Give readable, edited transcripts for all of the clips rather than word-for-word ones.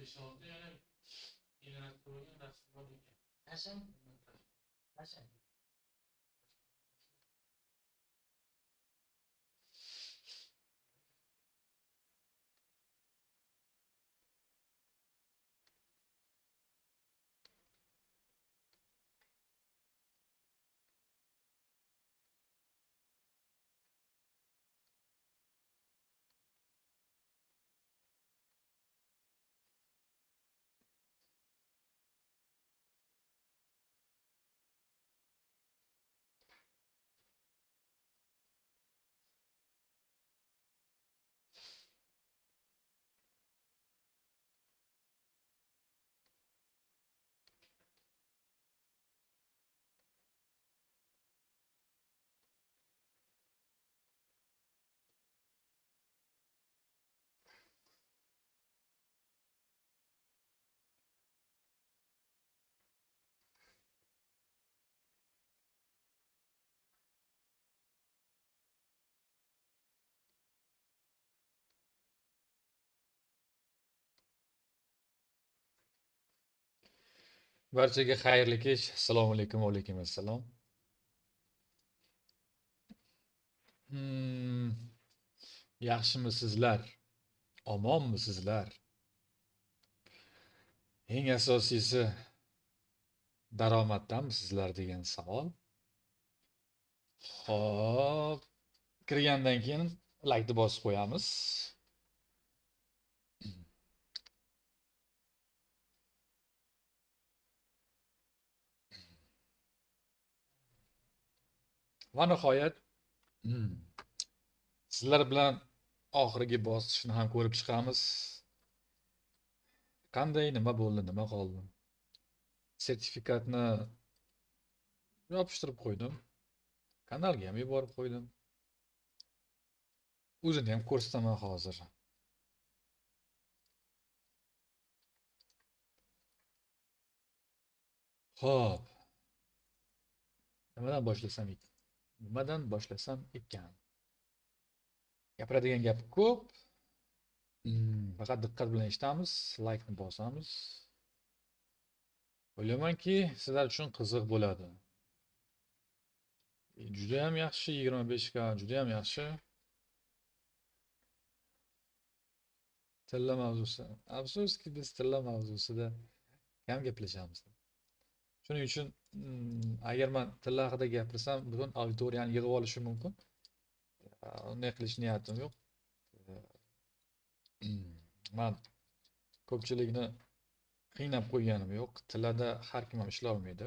5-6 yana generatorga narsa bor ekan. Qachon? Qachon? Barchaga xayrli kech. Assalomu alaykum, va alaykum assalom. Yaxshimisizlar? Omonmisizlar? Eng asosiysi daromaddamisizlar degan savol. Xo'p, kirgandan keyin like ni bosib qo'yamiz. Va nihoyat sizlar bilan oxirgi bosqichni ham ko'rib chiqamiz. Qanday, nima bo'ldi, nima qoldi? Sertifikatni yopishtirib qo'ydim. Kanalga ham yuborib qo'ydim. O'zini ham ko'rsataman hozir. Xo'p. Nimadan boshlasam ekan? Nimadan boshlasam ekan? Gapiradigan gap ko'p. Faqat diqqat bilan eshitamiz, like-ni bosamiz. O'ylaymanki, sizlar uchun qiziq bo'ladi. Juda ham yaxshi, 25 ga juda ham yaxshi. Tilla mavzusi. Afsuski, biz tilla mavzusida kam gaplashamiz. Shuning uchun agar men tilla haqida gapirsam, butun auditoriyani yig'ib olishim mumkin. Unday qilish niyatim yo'q. Men ko'pchilikni qiynab qo'yganim yo'q. Tillada har kim ham ishlay olmaydi.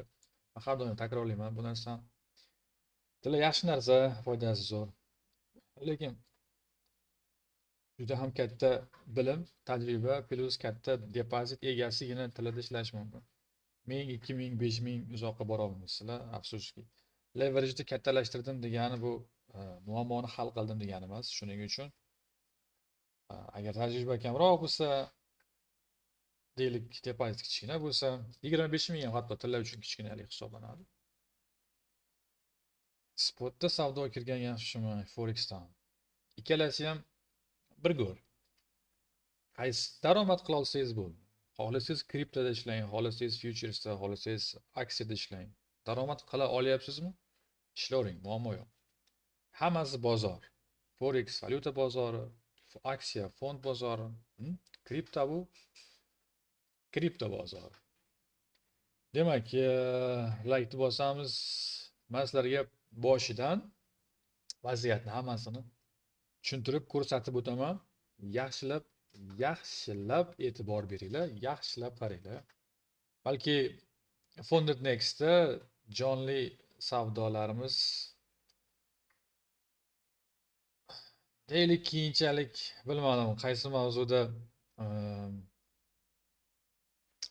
Men har doim takrorlayman bu narsani. Tilla yaxshi narsa, foydasi zo'r. Lekin juda ham katta bilim, tajriba plus katta depozit egasigina tillada ishlash mumkin. 1000, 2000, 5000 uzoqqa bora olmaysizlar, afsuski. Leverageni kattalashtirdim degani bu muammoni hal qildim degani emas. Shuning uchun agar tajriba kamroq bo'lsa, deylik, depozit kichkina bo'lsa, 25 000 ham hatto tilla uchun kichkinalik hisoblanadi. Spotda savdo kirgan yaxshimi, Forexdan? Ikkalasi ham bir go'r. Qaysi daromad qila olsangiz bo'ldi. Xohlasangiz kriptoda ishlang, xohlasangiz futuresda, xohlasangiz aksiyada ishlang. Daromad qila olyapsizmi? Ishlavering, muammo yo'q. Hammasi bozor. Forex, valyuta bozori, aksiya, fond bozori, kripto bu kripto bozori. Demak, like bosamiz. Men sizlarga boshidan vaziyatni hammasini tushuntirib ko'rsatib o'taman. Yaxshilab, yaxshilab e'tibor beringlar, yaxshilab qaranglar. Balki Funded Next'da jonli savdolarimiz deylik keyinchalik, bilmadim qaysi mavzuda,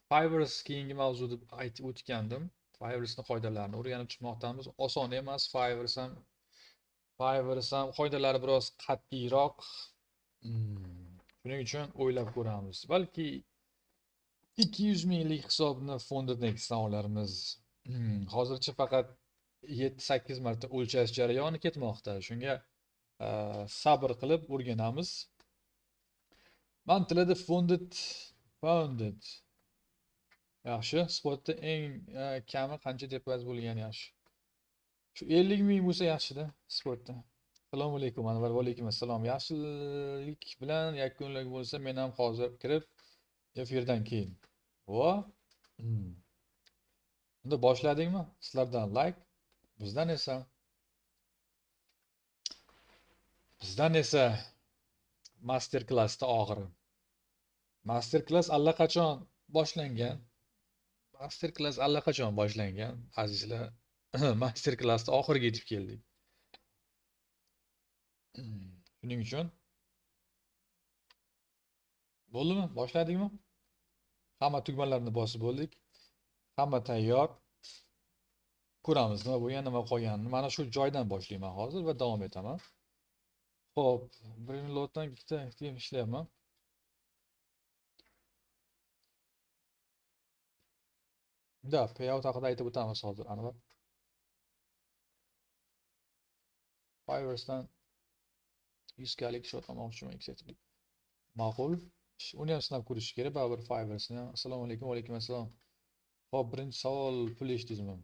Fivers keyingi mavzu deb aytib o'tgandim. Fiversning qoidalarini o'rganib chiqmoqdamiz. Oson emas, Fivers ham qoidalari biroz qat'iyroq. Shuning uchun o'ylab ko'ramiz. Balki 200 minglik hisobni Funded Next'dan olarmiz. Hozircha faqat 7-8 marta o'lchash jarayoni ketmoqda. Shunga sabr qilib o'rganamiz. Men tilada Funded Funded. Yaxshi, spotda eng kami qancha depozit bo'lgani yaxshi. Shu 50 ming bo'lsa yaxshida spotda. Assalomu alaykum Anvar, va alaykum assalom. Yaxshilik bilan yakunlak bo'lsa, men ham hozir kirib efirdan keyin. Va unda boshladingmi? Sizlardan like, bizdan esa master klassda oxiri. Master klass allaqachon boshlangan. Master klass allaqachon boshlangan, azizlar. Master klassda oxiriga yetib keldik. Shuning uchun bo'ldimi? Boshladikmi? Hamma tugmalarni bosib bo'ldik. Hamma tayyor. Ko'ramiz nima bo'lgan, nima qolganini. Mana shu joydan boshlayman hozir va davom etaman. Xo'p, birinchi lotdan ikkita ishlayapman. Da, payout haqida aytib o'tamiz hozir Anvar. Fiverr'dan 100 kalik shot olmoqchiman, XRP. Ma'qul. Uni ham sinab ko'rish kerak baribir Fiverr'ni ham. Assalomu alaykum, va alaykum assalom. Xo'p, birinchi savol pul eshitdingizmi?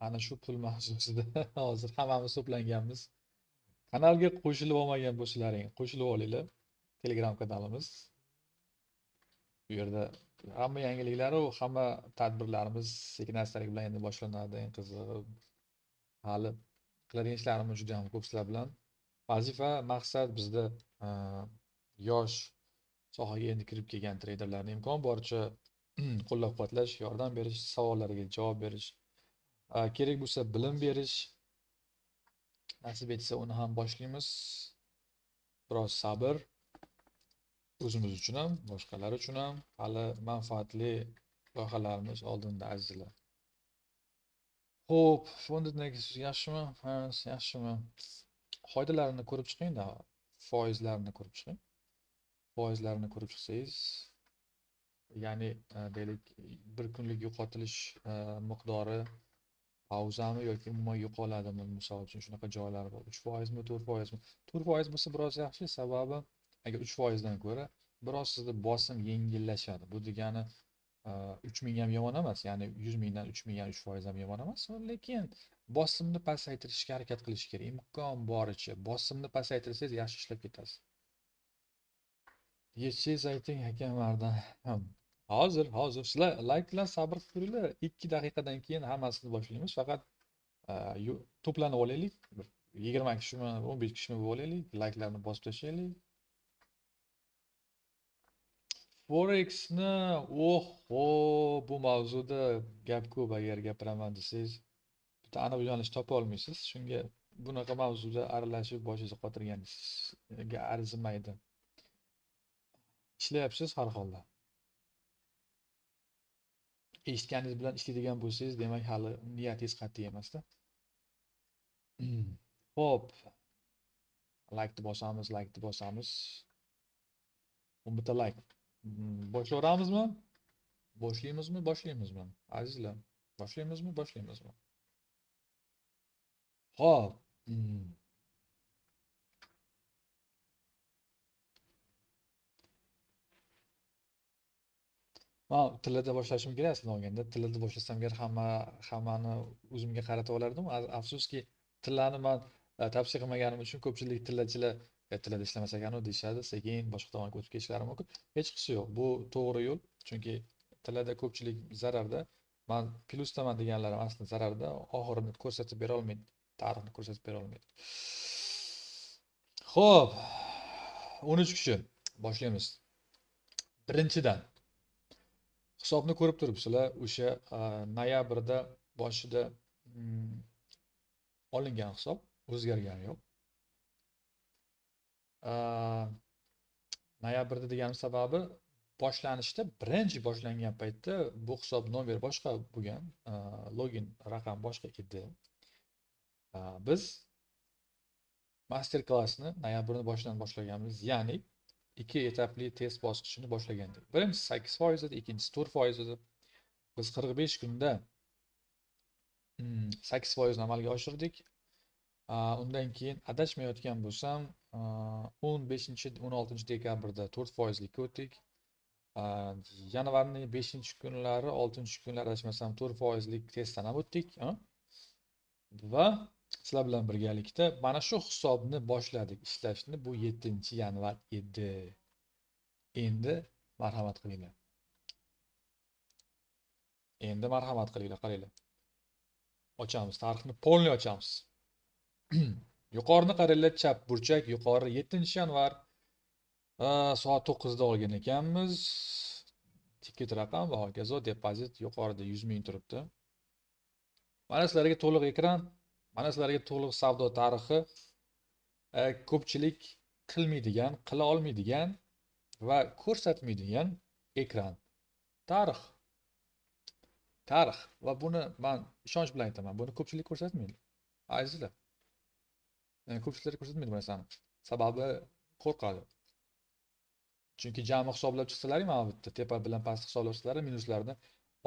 Ana shu pul mavzusida hozir hammamiz to'planganmiz. Kanalga qo'shilib olmagan bo'lsalaring, qo'shilib olinglar. Telegram kanalimiz. Bu yerda hamma yangiliklaru hamma tadbirlarimiz sekin-astalik bilan endi boshlanadi. Eng qizig'i hali qiladigan ishlarimiz juda ham ko'p sizlar bilan. Vazifa, maqsad bizda yosh sohaga endi kirib kelgan treyderlarni imkon boricha qo'llab-quvvatlash, yordam berish, savollarga javob berish, kerak bo'lsa bilim berish. Nasib etsa uni ham boshlaymiz. Biroz sabr o'zimiz uchun ham, boshqalar uchun ham hali manfaatli loyihalarimiz oldinda azizlar. Xo'p, Funded Nexus yaxshimi? Finance yaxshimi? Foydalarini ko'rib chiqing-da, foizlarini ko'rib chiqing. Foizlarini ko'rib chiqsangiz, ya'ni deylik bir kunlik yo'qotilish miqdori pauzami yoki umuman yo'qoladimi, misol uchun shunaqa joylar bor. 3%mi, 4%mi? 4% bo'lsa biroz yaxshi, sababi agar 3% dan ko'ra biroz sizda bosim yengillashadi. Bu degani 3000 ham yomon emas, ya'ni 100 mingdan 3000 ham 3% ham yomon emas, lekin bosimni pasaytirishga harakat qilish kerak. Imkon boricha bosimni pasaytirsangiz yaxshi ishlab ketasiz. Yetsangiz ayting aka Mardan. Hozir sizlar like bilan sabr qilib turinglar. 2 daqiqadan keyin hammasini boshlaymiz. Faqat to'planib olaylik. Bir 20 kishimi, 15 kishimi bo'lib olaylik. Likelarni bosib tashlaylik. Forexni, oho, bu mavzuda gap ko'p, agar gapiraman desangiz, bitta aniq yo'nalish topa olmaysiz. Shunga bunaqa mavzuda aralashib boshingizni qotirganingizga arzimaydi. Ishlayapsiz har holda. Eshitganingiz bilan ishlaydigan bo'lsangiz, demak hali niyatingiz qat'iy emasda. Xo'p. Like-ni bosamiz, like-ni bosamiz. 11 ta like. Boshlayveramizmi? Boshlaymizmi? Boshlaymizmi? Azizlar, boshlaymizmi? Boshlaymizmi? Xo'p. Men tillarda boshlashim kerak aslida olganda. Tillarda boshlasam agar hammani o'zimga qaratib olardim. Afsuski, tillarni men tavsiya qilmaganim uchun ko'pchilik tillachilar tillarda ishlamas ekan-u deyishadi, sekin boshqa tomonga o'tib ketishlari mumkin. Hech qisi yo'q. Bu to'g'ri yo'l, chunki tillarda ko'pchilik zararda. Men plyusdaman deganlarim aslida zararda, oxirini ko'rsatib bera olmaydi, tarixni ko'rsatib bera olmaydi. Xo'p, 13 kishi boshlaymiz. Birinchidan hisobni ko'rib turibsizlar, o'sha noyabrda boshida olingan hisob o'zgargani yo'q. Noyabrda deganim sababi boshlanishda, birinchi boshlangan paytda bu hisob nomer boshqa bo'lgan, login raqam boshqa edi. Biz master klassni noyabrning boshidan boshlaganmiz, ya'ni 2 etapli test bosqichini boshlagandik. Birinchisi 8% edi, ikkinchisi 4% edi. Biz 45 kunda 8% ni amalga oshirdik. Undan keyin adashmayotgan bo'lsam 15-16 dekabrda 4%likka o'tdik. Yanvarning 5-kunlari, 6-kunlari adashmasam 4%lik testdan ham o'tdik. Va sizlar bilan birgalikda mana shu hisobni boshladik ishlashni. Bu 7-yanvar edi. Endi marhamat qilinglar. Endi marhamat qilinglar, qaranglar. Ochamiz, tarixni polni ochamiz. Yuqorini qaranglar, chap burchak yuqori 7-yanvar soat 9 da olgan ekanmiz. Ticket raqam va hokazo, depozit yuqorida 100 ming turibdi. Mana sizlarga to'liq ekran, mana sizlarga to'liq savdo tarixi. Ko'pchilik qilmaydigan, qila olmaydigan va ko'rsatmaydigan ekran. Tarix. Tarix va buni men ishonch bilan aytaman, buni ko'pchilik ko'rsatmaydi. Azizlar. Ko'pchilik ko'rsatmaydi bu narsani. Sababi qo'rqadi. Chunki jami hisoblab chiqsalaring, mana bu yerda tepa bilan past hisoblab chiqsalaring, minuslarni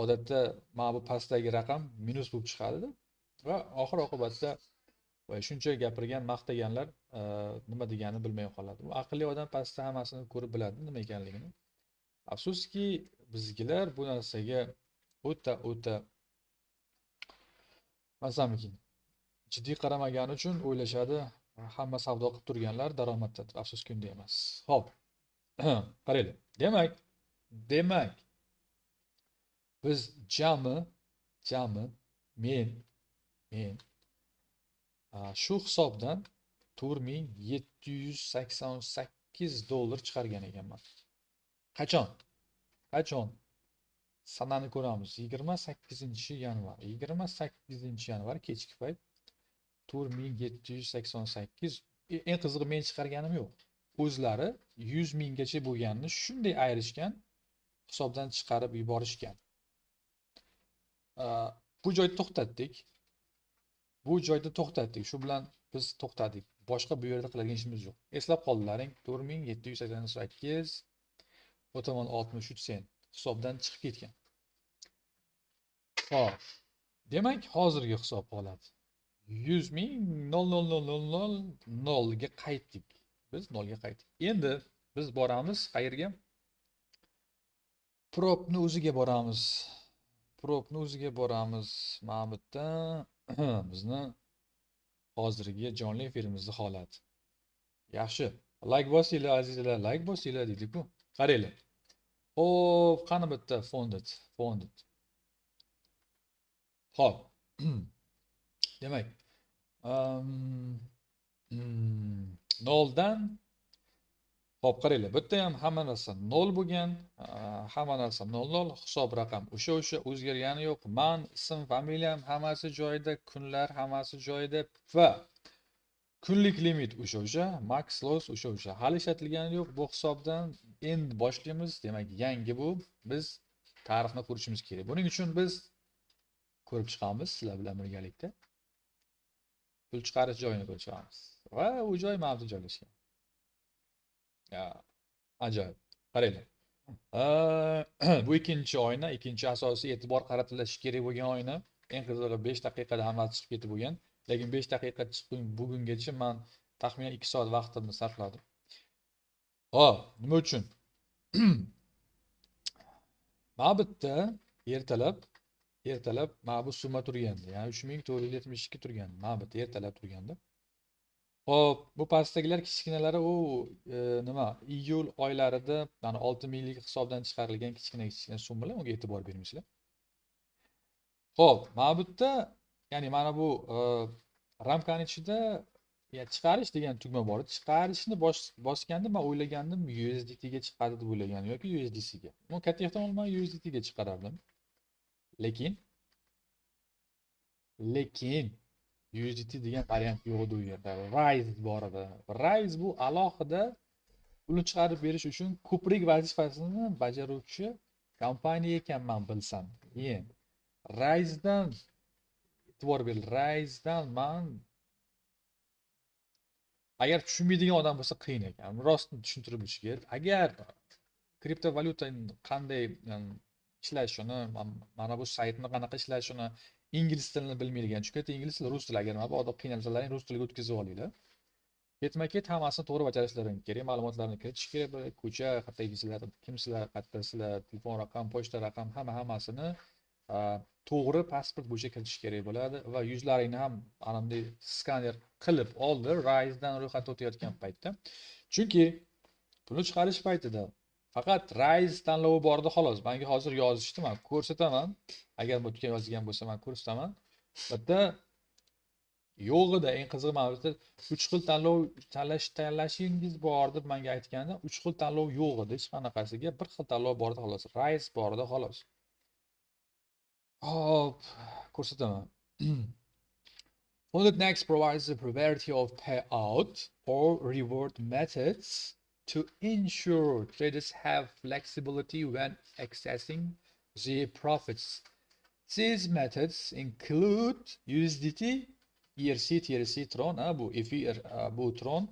odatda mana bu pastdagi raqam minus bo'lib chiqadi va oxir oqibatda shuncha gapirgan, maqtaganlar nima deganini bilmay qoladi. Bu aqlli odam pastda hammasini ko'rib biladi nima ekanligini. Afsuski, bizgilar bu narsaga o'ta masalmikin jiddiy qaramagani uchun o'ylashadi, hamma savdo qilib turganlar daromadda. Afsuski unday emas. Xo'p. Qaranglar. Demak biz jami men shu hisobdan 4788 dollar chiqargan ekanman. Qachon? Qachon? Sanani ko'ramiz. 28-yanvar. 28-yanvar kechki payt 4788. Eng qizig'i men chiqarganim yo'q. O'zlari 100 minggacha bo'lganini shunday ayirishgan, hisobdan chiqarib yuborishgan. Bu joyda to'xtatdik. Bu joyda to'xtatdik. Shu bilan biz to'xtadik. Boshqa bu yerda qiladigan ishimiz yo'q. Eslab qoldilaring, 4788.63 sent hisobdan chiqib ketgan. Xo'p. Demak, hozirgi hisob holat 100 ming 0.0000 ga qaytdik. Biz 0 ga qaytdik. Endi biz boramiz qayerga? Propni o'ziga boramiz. Propni o'ziga boramiz. Mana bu yerda bizni hozirgi jonli efirimizning holati. Yaxshi. Like bosinglar azizlar, like bosinglar deydi-ku. Qaranglar. Xo'p, qani bitta funded, funded. Xo'p. Demak, 0dan xo'p, qaranglar, bu yerda ham hamma narsa 0 bo'lgan, hamma narsa 00, hisob raqam o'sha o'zgargani yo'q. Man, ism, familiyam hammasi joyida, kunlar hammasi joyida va kunlik limit o'sha, max loss o'sha. Hali ishlatilgani yo'q bu hisobdan. Endi boshlaymiz. Demak, yangi bu. Biz tarixni ko'rishimiz kerak. Buning uchun biz ko'rib chiqamiz sizlar bilan birgalikda. Pul chiqarish joyini ko'rib chiqamiz. Va u joy mana bu joylashgan. Ya, ajoyib. Qaranglar. Bu ikkinchi oyna, ikkinchi asosiy e'tibor qaratilishi kerak bo'lgan oyna. Eng qizig'i 5 daqiqada hammasi chiqib ketib bo'lgan. Lekin 5 daqiqa chiqib bugungacha men taxminan 2 soat vaqtimni sarfladim. Xo'p, nima uchun? Mana bu yerda ertalab mana bu summa turgandi. Ya'ni 3472 turgandi. Mana bu yerda ertalab turgandi. Xo'p, bu pastdagilar kichkinalari u nima? Iyul oylarida, ya'ni 6000 lik hisobdan chiqarilgan kichkina summalar, unga e'tibor bermaysizlar. Xo'p, mana bu yerda, ya'ni mana bu ramkaning ichida chiqarish degan tugma bor. Chiqarishni bosganda men o'ylagandim USDT ga chiqadi deb o'ylagandim yoki USDC ga. Men katta ehtimol bilan USDT ga chiqarardim. Lekin USDT degan variant yo'q edi u yerda. Rise bor edi. Rise bu alohida pulni chiqarib berish uchun ko'prik vazifasini bajaruvchi kompaniya ekan, men bilsam. Endi Rise'dan e'tibor bering. Rise'dan men agar tushunmaydigan odam bo'lsa qiyin ekan. Rostini tushuntirib o'tish kerak. Agar kriptovalyutaning qanday ishlashini, mana bu saytni qanaqa ishlashini, ingliz tilini bilmaydigan, chunki ingliz tili, rus tili, agar mabodo qiynalsalaring rus tiliga o'tkazib olinglar. Ketma-ket hammasini to'g'ri bajarishlaring kerak, ma'lumotlarni kiritish kerak, ko'cha, qayerdagisilar, kimsizlar, qayerdasizlar, telefon raqam, pochta raqam, hammasini to'g'ri pasport bo'yicha kiritish kerak bo'ladi va yuzlaringni ham ana bunday skaner qilib oldi Rise'dan ro'yxatdan o'tayotgan paytda. Chunki pulni chiqarish paytida faqat Rise tanlovi bor edi xolos. Menga hozir yozishdi, men ko'rsataman. Agar bu yerga yozgan bo'lsa, men ko'rsataman. Bitta yo'g'ida eng qizig'i mana bu yerda 3 xil tanlov tanlashingiz bor deb menga aytganda 3 xil tanlov yo'q edi, hech qanaqasiga bir xil tanlov bor edi xolos. Rise bor edi xolos. Hop, ko'rsataman. Funded Next provides a variety of payout or reward methods to ensure traders have flexibility when accessing the profits. These methods include USDT, ERC, TRC, Tron, bu Ether, bu Tron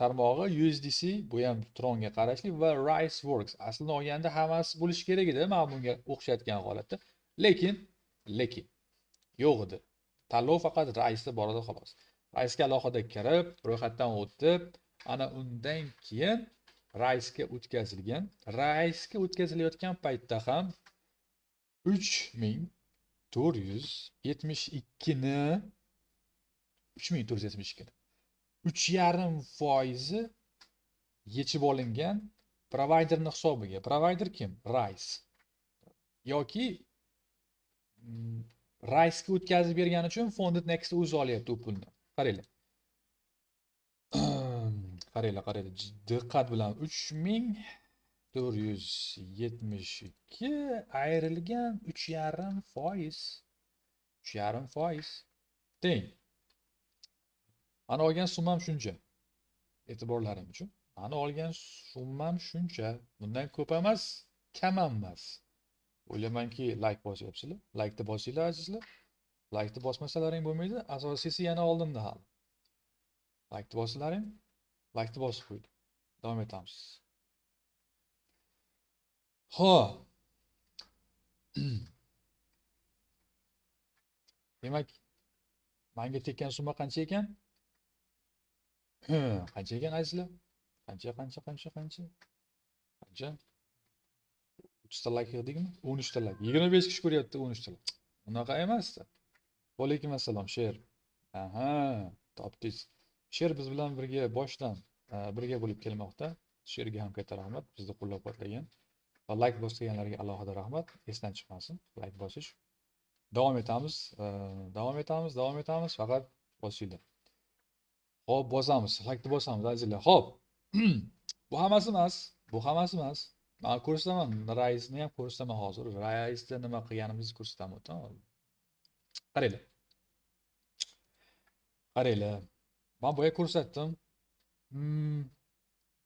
tarmog'i, USDC, bu ham Tronga qarashli va Riceworks. Aslini olganda hammasi bo'lishi kerak edi, mana bunga o'xshatgan holatda. Lekin yo'q edi. Tanlov faqat Rice'da bor edi xolos. Rice'ga alohida kirib, ro'yxatdan o'tib, ana undan keyin Rice'ga o'tkazilgan. Rice'ga o'tkazilayotgan paytda ham 3472 ni 3472 3,5% yechib olingan provayderning hisobiga. Provayder kim? Rice. Yoki Rice'ga o'tkazib bergani uchun Funded Next o'zi olyapti u pulni. Qaranglar. Qaranglar. Diqqat bilan 3472 ayrilgan 3,5%. 3,5% teng. Mana olgan summam shuncha. E'tiborlaring uchun. Mana olgan summam shuncha. Bundan ko'p emas, kam ham emas. O'ylaymanki, like bosyapsizlar. Like'ni bosinglar azizlar. Like'ni bosmasalaring bo'lmaydi. Asosiysi yana oldinda hali. Like'ni bosinglaring. Like'ni bosib qo'ydim. Davom etamiz. Xo'p. Demak, menga tekkan summa qancha ekan? Qancha ekan azizlar? Qancha? Qancha? 3 ta like yig'dikmi? 13 ta like. 25 kishi ko'ryapti 13 ta like. Unaqa emas-da. Va alaykum assalom, Sher. Aha, topdingiz. Sher biz bilan birga boshdan birga bo'lib kelmoqda. Sherga ham katta rahmat, bizni qo'llab-quvvatlagan va like bosganlarga alohida rahmat. Esdan chiqmasin like bosish. Davom etamiz, davom etamiz, faqat bosinglar. Xo'p, bosamiz, like bosamiz azizlar. Xo'p. Bu hammasi emas, Men ko'rsataman, Rise'ni ham ko'rsataman hozir. Rise'da nima qilganimizni ko'rsataman, tamom. Qaranglar. Qaranglar. Men boya ko'rsatdim.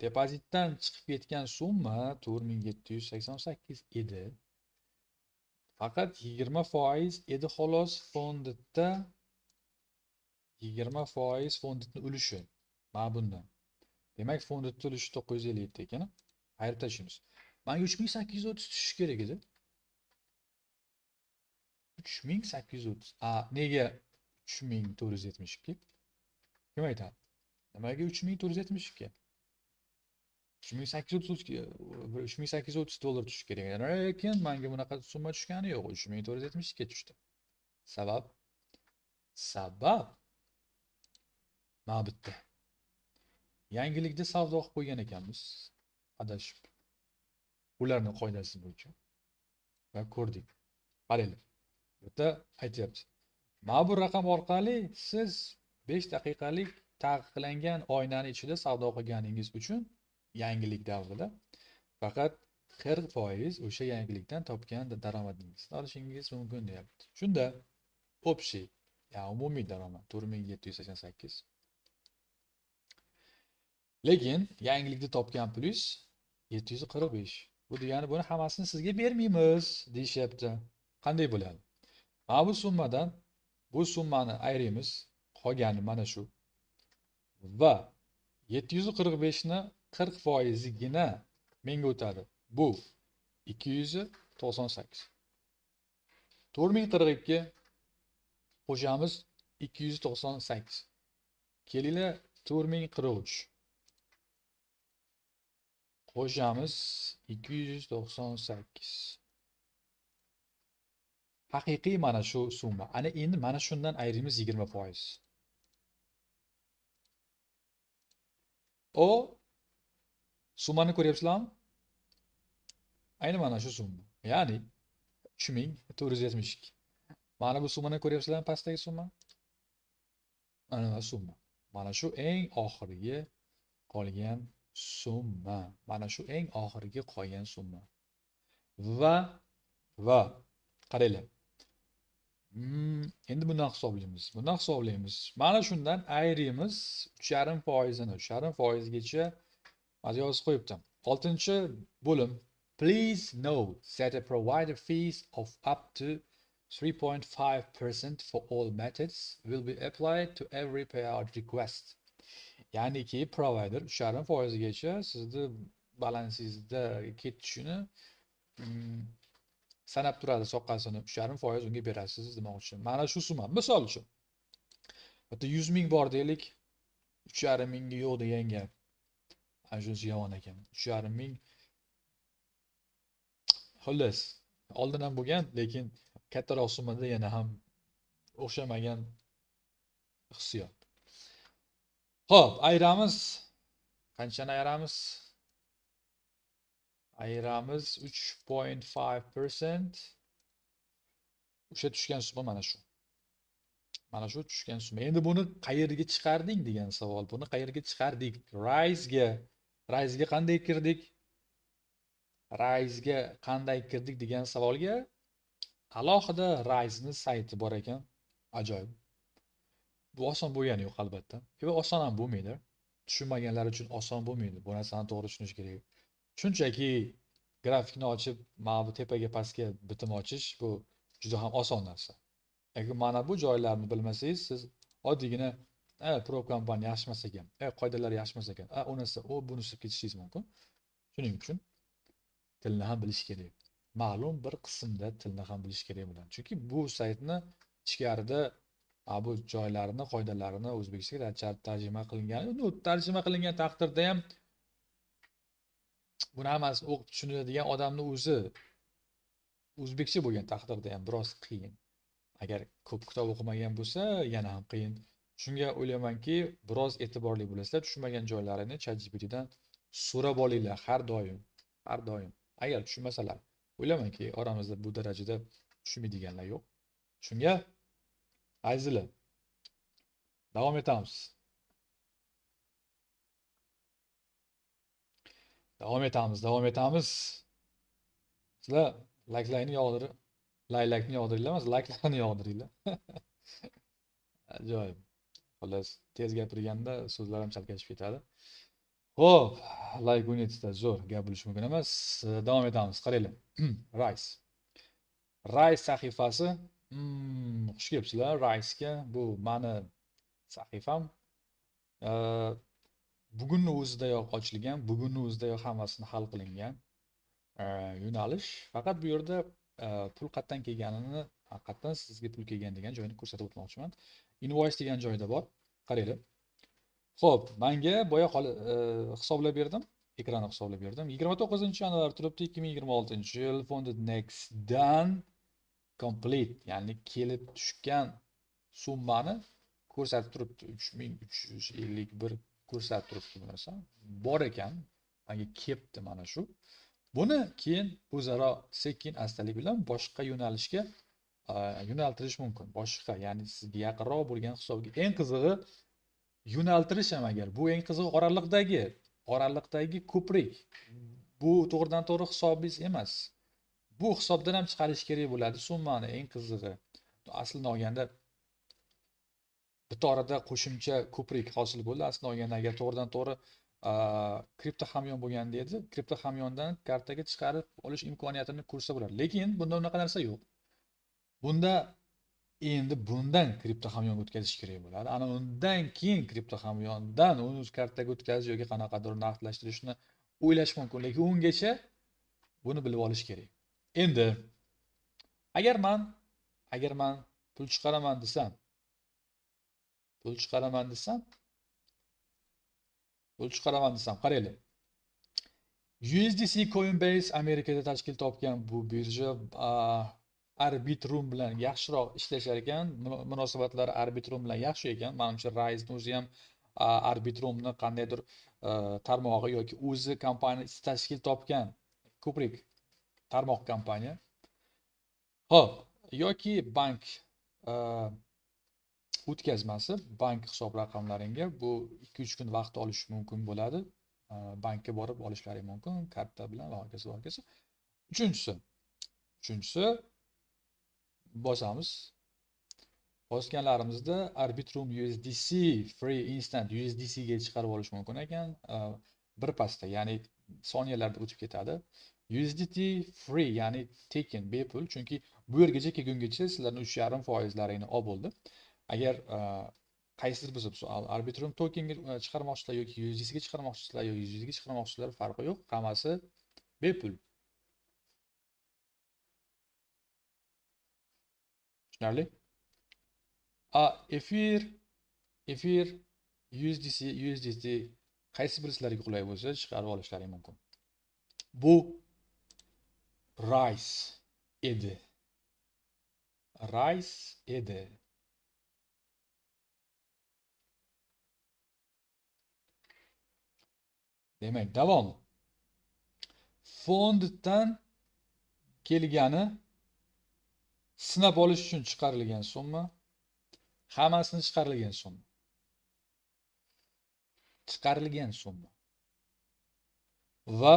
Depozitdan chiqib ketgan summa 4788 edi. Faqat 20% edi xolos fondda 20% fondning ulushi. Mana bundan. Demak, fondning ulushi 957 ekan. Ayirib tashlaymiz. Menga 3830 tushishi kerak edi. 3830. A, nega 3472? Kim aytadi? Nimaga 3472? 3830 dollar tushishi kerak edi. Lekin menga bunaqa summa tushgani yo'q. 3472 tushdi. Sabab? Sabab mana bitta. Yangilikda savdo qilib qo'ygan ekanmiz. Adashib. Ularning qoidasi bo'yicha va ko'rdik. Qaranglar. Bu yerda aytyapti. Mana bu raqam orqali siz 5 daqiqalik taqiqlangan oynani ichida savdo qilganingiz uchun yangilik davrida faqat 40% o'sha yangilikdan topgan daromadingizni olishingiz mumkin deyapti. Shunda общий, ya'ni umumiy daromad 4788. Lekin yangilikda topgan plyus 745. Bu degani buni hammasini sizga bermaymiz deyishyapti. Qanday bo'ladi? Mana bu summadan bu summani ayiramiz, qolgani mana shu. Va 745 ni 40%gina menga o'tadi. Bu 298. 4042 qo'shamiz 298. Kelinglar, 4043. Qo'shamiz 298. Haqiqiy mana shu summa. Ana endi mana shundan ayiramiz 20%. O summani ko'ryapsizlarmi? Ayni mana shu summa. Ya'ni 3472. Mana bu summani ko'ryapsizlarmi, pastdagi summa? Mana bu summa. Mana shu eng oxirgi qolgan summa. Mana shu eng oxirgi qolgan summa. Va qaranglar. Endi bundan hisoblaymiz. Bundan hisoblaymiz. Mana shundan ayiramiz 3,5%ni. 3,5% gacha mana yozib qo'yibdim. 6-bo'lim. Please note that a provider fees of up to 3.5% for all methods will be applied to every payout request. Ya'niki provider 3,5% gacha sizni balansingizda ketishini sanab turadi, soqqasini 3,5% unga berasiz demoqchi. Mana shu summa. Misol uchun, bitta 100 ming bor deylik, 3,5 mingga yo'q degan gap. Ana shunisi yomon ekan. 3,5 ming. Xullas, oldin ham bo'lgan, lekin kattaroq summada yana ham o'xshamagan hissiyot. Xo'p, ayiramiz. Qanchani ayiramiz? Ayiramiz 3.5%. O'sha tushgan summa mana shu. Mana shu tushgan summa. Endi buni qayerga chiqarding degan savol. Buni qayerga chiqardik? Rise'ga. Rise'ga qanday kirdik? Rise'ga qanday kirdik degan savolga alohida Rise'ning sayti bor ekan. Ajoyib. Bu oson bo'lgani yo'q albatta. Va oson ham bo'lmaydi. Tushunmaganlar uchun oson bo'lmaydi. Bu narsani to'g'ri tushunish kerak. Shunchaki grafikni ochib, mana bu tepaga pastga bitim ochish bu juda ham oson narsa. Lekin mana bu joylarni bilmasangiz, siz oddiygina prop kompaniya yaxshi emas ekan, qoidalar yaxshi emas ekan, unisi, u bunisi deb ketishingiz mumkin. Shuning uchun tilni ham bilish kerak. Ma'lum bir qismda tilni ham bilish kerak bo'ladi. Chunki bu saytni ichkarida bu joylarni, qoidalarini o'zbekchaga tarjima qilingan, tarjima qilingan taqdirda ham buni hammasini o'qib tushunadigan odamni o'zi o'zbekcha bo'lgan taqdirda ham biroz qiyin. Agar ko'p kitob o'qimagan bo'lsa, yana ham qiyin. Shunga o'ylaymanki, biroz e'tiborli bo'lasizlar, tushunmagan joylarini ChatGPTdan so'rab olinglar har doim, har doim. Agar tushunmasalar, o'ylaymanki, oramizda bu darajada tushunmaydiganlar yo'q. Shunga azizlar, davom etamiz. Davom etamiz, davom etamiz. Sizlar layklarni yog'dirib, laylakni yog'diringlar emas, layklarni yog'diringlar. Ajoyib. Xullas, tez gapirganda so'zlar ham chalkashib ketadi. Xo'p, layk unitda zo'r gap bo'lishi mumkin emas. Davom etamiz. Qaranglar. Rise. Rise sahifasi. Xush kelibsizlar Rise'ga. Bu meni sahifam. Bugunni o'zidayoq ochilgan, bugunni o'zidayoq hammasini hal qilingan yo'nalish. Faqat bu yerda pul qayerdan kelganini, qayerdan sizga pul kelgan degan joyini ko'rsatib o'tmoqchiman. Invoice degan joyda bor. Qaranglar. Xo'p, menga boya hisoblab berdim, ekranni hisoblab berdim. 29-yanvar turibdi 2026-yil Funded Next'dan complete, ya'ni kelib tushgan summani ko'rsatib turibdi. 3351 ko'rsatib turibdi bu narsa. Bor ekan, menga kelibdi mana shu. Buni keyin o'zaro sekin astalik bilan boshqa yo'nalishga yo'naltirish mumkin. Boshqa, ya'ni sizga yaqinroq bo'lgan hisobga. Eng qizig'i yo'naltirish ham agar bu eng qizig'i oraliqdagi ko'prik. Bu to'g'ridan to'g'ri hisobingiz emas. Bu hisobdan ham chiqarish kerak bo'ladi summani, eng qizig'i. Aslini olganda bitta orada qo'shimcha ko'prik hosil bo'ldi. Aslini olganda agar to'g'ridan to'g'ri kripto hamyon bo'lganda edi, kripto hamyondan kartaga chiqarib olish imkoniyatini ko'rsa bo'ladi. Lekin bunda unaqa narsa yo'q. Bunda endi bundan kripto hamyonga o'tkazish kerak bo'ladi. Ana undan keyin kripto hamyondan uni kartaga o'tkazish yoki qanaqadir naqdlashtirishni o'ylash mumkin, lekin ungacha buni bilib olish kerak. Endi agar man pul chiqaraman desam, Pul chiqaraman desam, qaranglar. USDC Coinbase Amerikada tashkil topgan bu birja Arbitrum bilan yaxshiroq ishlashar ekan, munosabatlari Arbitrum bilan yaxshi ekan. Menimcha Rise'ni o'zi ham Arbitrumni qandaydir tarmog'i yoki o'zi kompaniya tashkil topgan ko'prik tarmoq kompaniya. Xo'p, yoki bank o'tkazmasi, bank hisob raqamlaringga bu 2-3 kun vaqt olishi mumkin bo'ladi. Bankka borib olishlari mumkin, karta bilan va hokazo va hokazo. Uchinchisi bosamiz. Bosganlarimizda Arbitrum USDC Free Instant USDC ga chiqarib olish mumkin ekan. Bir pasda, ya'ni soniyalarda o'tib ketadi. USDT Free, ya'ni tekin, bepul, chunki bu yergacha kelgungacha sizlarning 3.5%laringni olib bo'ldi. Agar qaysidir bo'lsa, Arbitrum tokenga chiqarmoqchisizlar yoki USDC ga chiqarmoqchisizlar yoki USDT ga chiqarmoqchisizlar, farqi yo'q, hammasi bepul. Tushunarli? Efir, USDC, USDT qaysi biri sizlarga qulay bo'lsa chiqarib olishlaring mumkin. Bu Rise edi. Rise edi. Demak, davom. Fonddan kelgani sinab olish uchun chiqarilgan summa, hammasini chiqarilgan summa. Chiqarilgan summa. Va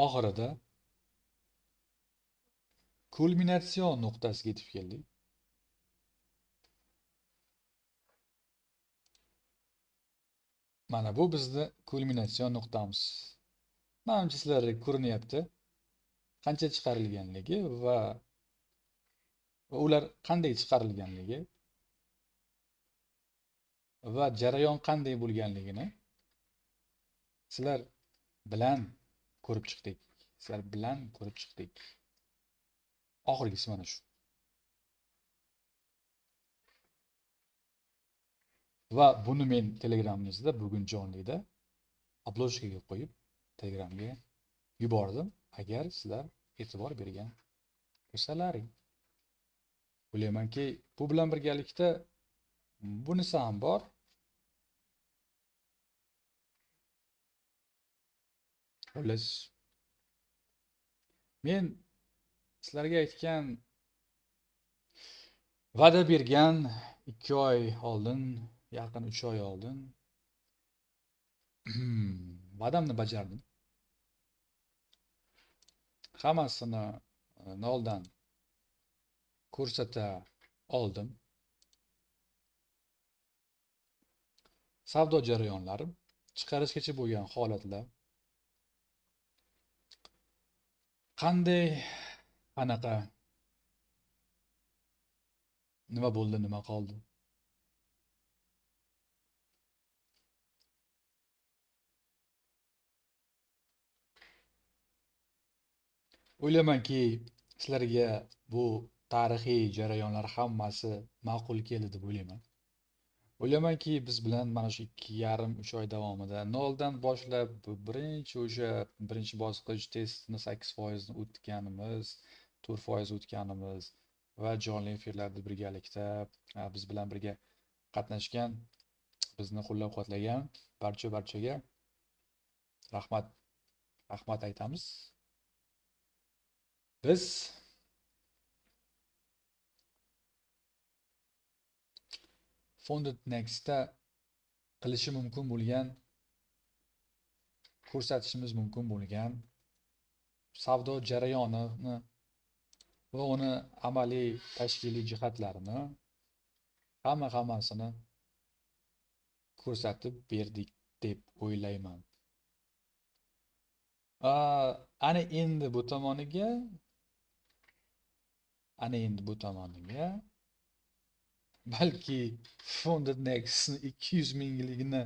oxirida kulminatsion nuqtasiga yetib keldik. Mana bu bizni kulminatsion nuqtamiz. Manimcha sizlarga ko'rinyapti qancha chiqarilganligi va ular qanday chiqarilganligi va jarayon qanday bo'lganligini sizlar bilan ko'rib chiqdik. Sizlar bilan ko'rib chiqdik. Oxirgisi mana shu. Va buni men Telegramimizda bugun jonlida obложkaga qo'yib Telegramga yubordim. Agar sizlar e'tibor bergan bo'lsalaring. O'ylaymanki, bu bilan birgalikda bunisi ham bor. Xullas, men sizlarga aytgan, va'da bergan 2 oy oldin, yaqin 3 oy oldin va'damni bajardim. Hammasini noldan ko'rsata oldim. Savdo jarayonlari, chiqarishgacha bo'lgan holatlar, qanday, qanaqa, nima bo'ldi, nima qoldi. O'ylaymanki, sizlarga bu tarixiy jarayonlar hammasi ma'qul keldi deb o'ylayman. O'ylaymanki, biz bilan mana shu 2,5-3 oy davomida noldan boshlab birinchi bosqich testini 8% ni o'tganimiz, 4% o'tganimiz va jonli efirlarda birgalikda biz bilan birga qatnashgan, bizni qo'llab-quvvatlagan barcha-barchaga rahmat aytamiz. Biz Funded Next'da qilishi mumkin bo'lgan, ko'rsatishimiz mumkin bo'lgan savdo jarayonini va uni amaliy tashkiliy jihatlarini hammasini ko'rsatib berdik deb o'ylayman. Ana endi bu tomoniga, balki Funded Next'ni 200 mingligini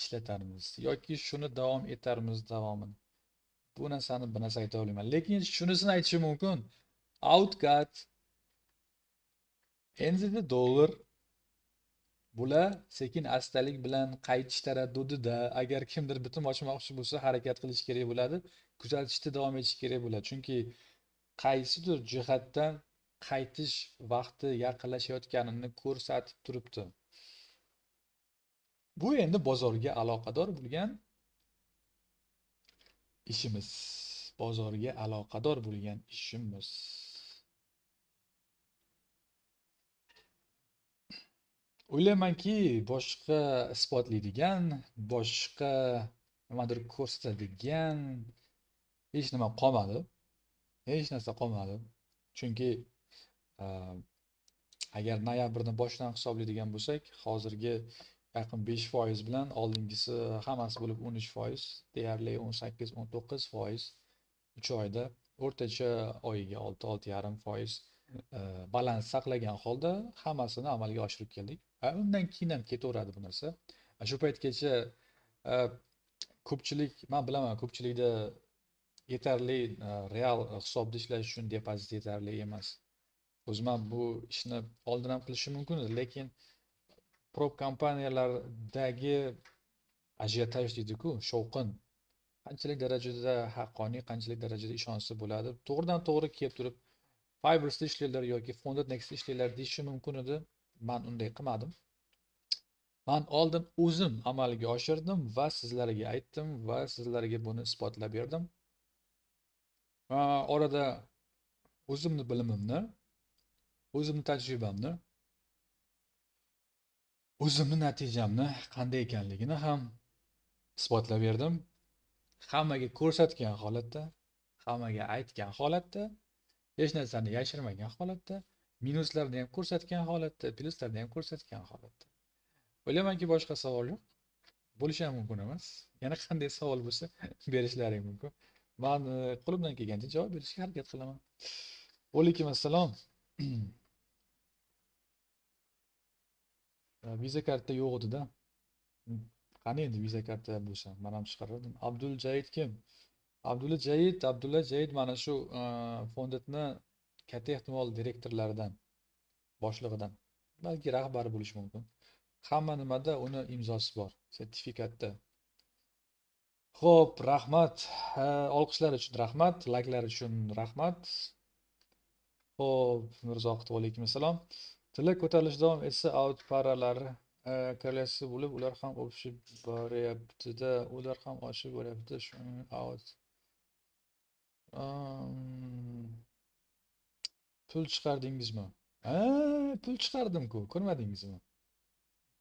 ishlatarmiz yoki shuni davom etarmiz davomini. Bu narsani bir narsa ayta olmayman, lekin shunisini aytishim mumkin. Outcut NZD dollar Bular sekin astalik bilan qaytish taraddudida. Agar kimdir bitim ochmoqchi bo'lsa, harakat qilish kerak bo'ladi, kuzatishda davom etish kerak bo'ladi. Chunki qaysidir jihatdan qaytish vaqti yaqinlashayotganini ko'rsatib turibdi. Bu endi bozorga aloqador bo'lgan ishimiz. Bozorga aloqador bo'lgan ishimiz. O'ylaymanki, boshqa isbotlaydigan, boshqa nimadir ko'rsatadigan hech nima qolmadi. Hech narsa qolmadi. Chunki agar noyabrni boshidan hisoblaydigan bo'lsak, hozirgi yaqin 5% bilan oldingisi hammasi bo'lib 13%, deyarli 18-19% 3 oyda o'rtacha oyiga 6-6,5% balans saqlagan holda hammasini amalga oshirib keldik. Undan keyin ham ketaveradi bu narsa. Shu paytgacha ko'pchilik, men bilaman, ko'pchilikda yetarli real hisobda ishlash uchun depozit yetarli emas. O'zim ham bu ishni oldin ham qilishim mumkin edi, lekin prop kompaniyalardagi ajiotaj deydi-ku, shovqin qanchalik darajada haqqoniy, qanchalik darajada ishonchli bo'ladi. To'g'ridan to'g'ri kelib turib Fibers'da ishlanglar yoki Funded Next'da ishlanglar deyishi mumkin edi. Men unday qilmadim. Men oldin o'zim amalga oshirdim va sizlarga aytdim va sizlarga buni isbotlab berdim. Orada o'zimni bilimimni, o'zimni tajribamni, o'zimni natijamni qanday ekanligini ham isbotlab berdim. Hammaga ko'rsatgan holatda, hammaga aytgan holatda, hech narsani yashirmagan holatda, minuslarni ham ko'rsatgan holatda, plyuslarni ham ko'rsatgan holatda. O'ylaymanki, boshqa savol yo'q. Bo'lishi ham mumkin emas. Yana qanday savol bo'lsa berishlaring mumkin. Men qo'limdan kelgancha javob berishga harakat qilaman. Alaykum assalom. Visa karta yo'q edi-da. Qani endi Visa karta bo'lsa, men ham chiqardim. Abdul Jayid kim? Abdulla Jayid, Abdulla Jayid mana shu fondni katta ehtimol direktorlaridan, boshlig'idan, balki rahbari bo'lishi mumkin. Hamma nimada uni imzosi bor, sertifikatda. Xo'p, rahmat. Olqishlar uchun rahmat, layklar uchun rahmat. Xo'p, Mirzoqit, alaykum assalom. Tilla ko'tarilish davom etsa, out paralar korrelyatsiya bo'lib, ular ham o'pishib boryapti-da, ular ham oshib boryapti. Shu out. Pul chiqardingizmi? Ha, pul chiqardim-ku, ko'rmadingizmi?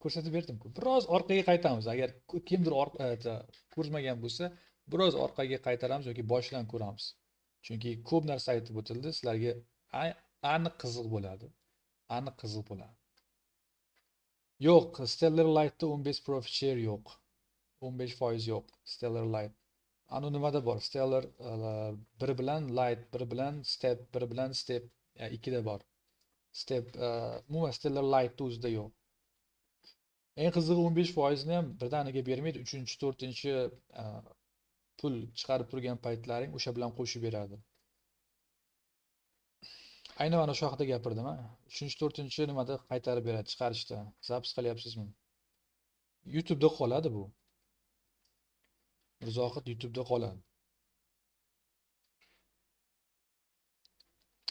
Ko'rsatib berdim-ku. Biroz orqaga qaytamiz. Agar kimdir ko'rmagan bo'lsa, biroz orqaga qaytaramiz yoki boshidan ko'ramiz. Chunki ko'p narsa aytib o'tildi, sizlarga aniq qiziq bo'ladi. Aniq qiziq bo'ladi. Yo'q, Stellar Light'da 15 profit share yo'q. 15% yo'q Stellar Light. Anu nimada bor? Stellar 1 bilan Light, 1 bilan Step, 1 bilan Step, 2da bor. Step, umuman Stellar Light'da o'zida yo'q. Eng qizig'i 15% ni ham birdaniga bermaydi. 3-chi, 4-chi pul chiqarib turgan paytlaring o'sha bilan qo'shib beradi. Aynan mana shu haqida gapirdim, ha. 3-chi, 4-chi nimada qaytarib beradi chiqarishda. Zapis qilyapsizmi? YouTube'da qoladi bu. Mirzohid YouTube'da qoladi.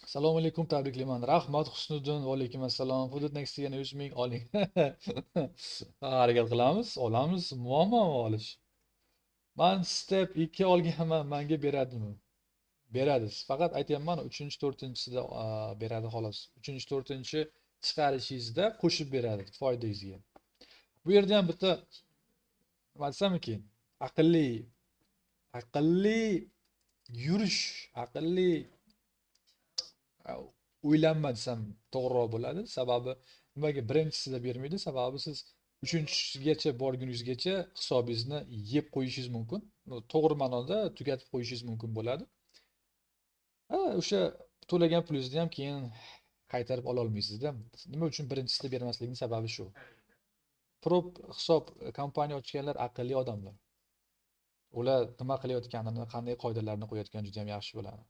Assalomu alaykum, tabriklayman. Rahmat Husniddin, va alaykum assalom. Funded Next'ga yana 100 ming oling. Harakat qilamiz, olamiz, muammo olish. Men Step 2 olganman, menga beradimi? Beradi. Faqat aytyapman, 3-chi, 4-chisida beradi xolos. 3-chi, 4-chi chiqarishingizda qo'shib beradi foydangizga. Bu yerda ham bitta nima desamki, aqlli yurish, aqlli o'ylanma desam to'g'riroq bo'ladi. Sababi nimaga birinchisida bermaydi? Sababi siz 3-chisigacha borguningizgacha hisobingizni yeb qo'yishingiz mumkin. To'g'ri ma'noda tugatib qo'yishingiz mumkin bo'ladi. O'sha to'lagan pulingizni ham keyin qaytarib ola olmaysizda. Nima uchun birinchisida bermasligining sababi shu. Prop hisob kompaniya ochganlar aqlli odamlar. Ular nima qilayotganini, qanday qoidalarni qo'yayotganini juda ham yaxshi biladi.